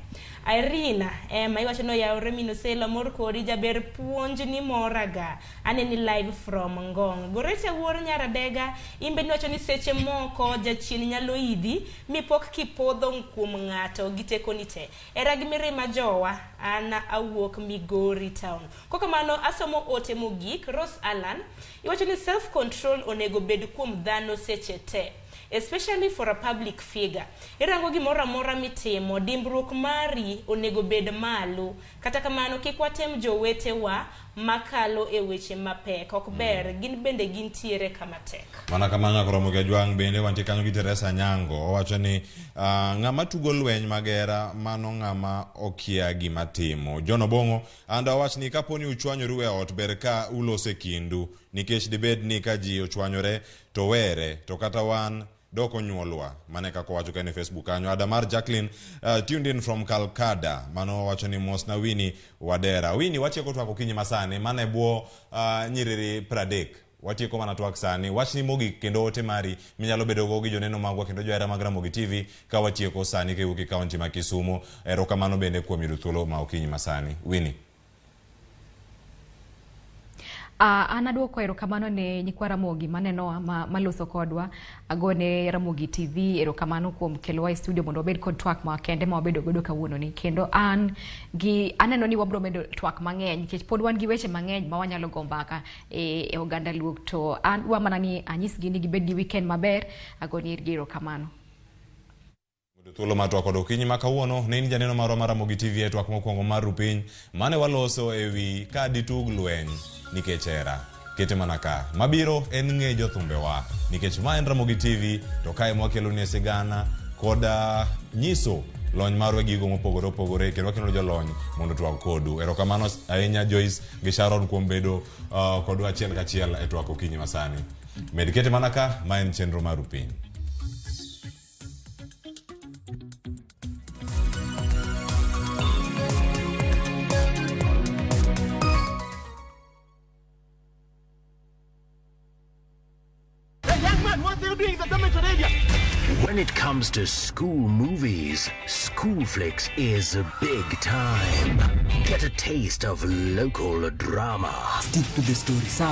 Irina Emma iwacho ni oyawore min Osela mor kodi jaber puonj ni moraga. Aneni live from Ngong. Gorete wuor Nyaradega imbe niwacho ni seche moko jachien nyalo idhi mipok kipodho kuom ng'ato gi tekoni te. Era gi mirima jowa, an awuok Migori town. Kokamano asomo ote mogik. Rose Allan iwacho ni self control onego bed kuom dhano seche te, especially for a public figure. Irango gimoro amora mitimo, dimbruok mari onego bed malo. Kata kamano kik watem jowetewa makalo e weche mapek. Ok ber, gin bende gintiere kama tek. Mana kamano nyakoromo gi Ajwang' bende wantie kanyo gi Teresa Nyango. Owacho ni ng'ama tugo lweny magera mano ng'ama okia gima timo. John Obong'o anda owach ni kaponi uchwanyoru e ot ber ka ulose kindu, nikech dibed ni ka ji ochwanyore to were, to kata wan dok onyuolwa. Mane kaka owacho ka en e Facebook kanyo. Adamar Jacqueline tuned in from Calcada. Mano owacho ni mos na Winnie Wadera. Winnie, watieko twak okinyi masani mana e bwo nyiriri 30. Watieko mana twak sani. Wachni mogik kendo ote mari minyalo bedo go gi joneno magwa kendo johera mag Ramogi TV ka watieko sani kiwuok e kaunti ma Kisumu. Erokamano bende kuom yudo thuolo ma okinyi masani. Winnie. An aduoko erokamano ne nyikwa Ramogi manenowa maloso kodwa. Agone Ramogi TV erokamano kuom kelowa e studio mondo wabed kod twak makende ma wabedo godo kawuono ni. Kendo an gi aneno ni wabro medo twak mang'eny nikech pod wan gi weche mang'eny ma wanyalo go mbaka e oganda Luo. To an dwa mana ni anyisgi ni gibed gi weekend maber. Agone gi erokamano. Thuolo mar twak kod okinyi ma kawuono ne in janeno marwa mar Ramogi TV e twak mokwongo mar Rupiny mane waloso e wi ka ditug lweny nikech hera. Kete mana ka. Mabiro en ng'e jothumbewa nikech ma en Ramogi TV to kae mwakeloni sigana koda nyiso lony marwa e gigo mopogore opogore kendo wakelo jolony mondo otwag kodu. Erokamano ahinya Joyce gi Sharon kuom bedo kodwa achiel kachiel e twak okinyi masani. Med kete mana ka, ma en chenro mar Upiny. Hey, young man, what are you doing in the dormitory area? When it comes to school movies, Schoolflix is a big time. Get a taste of local drama. Stick to the story, sir.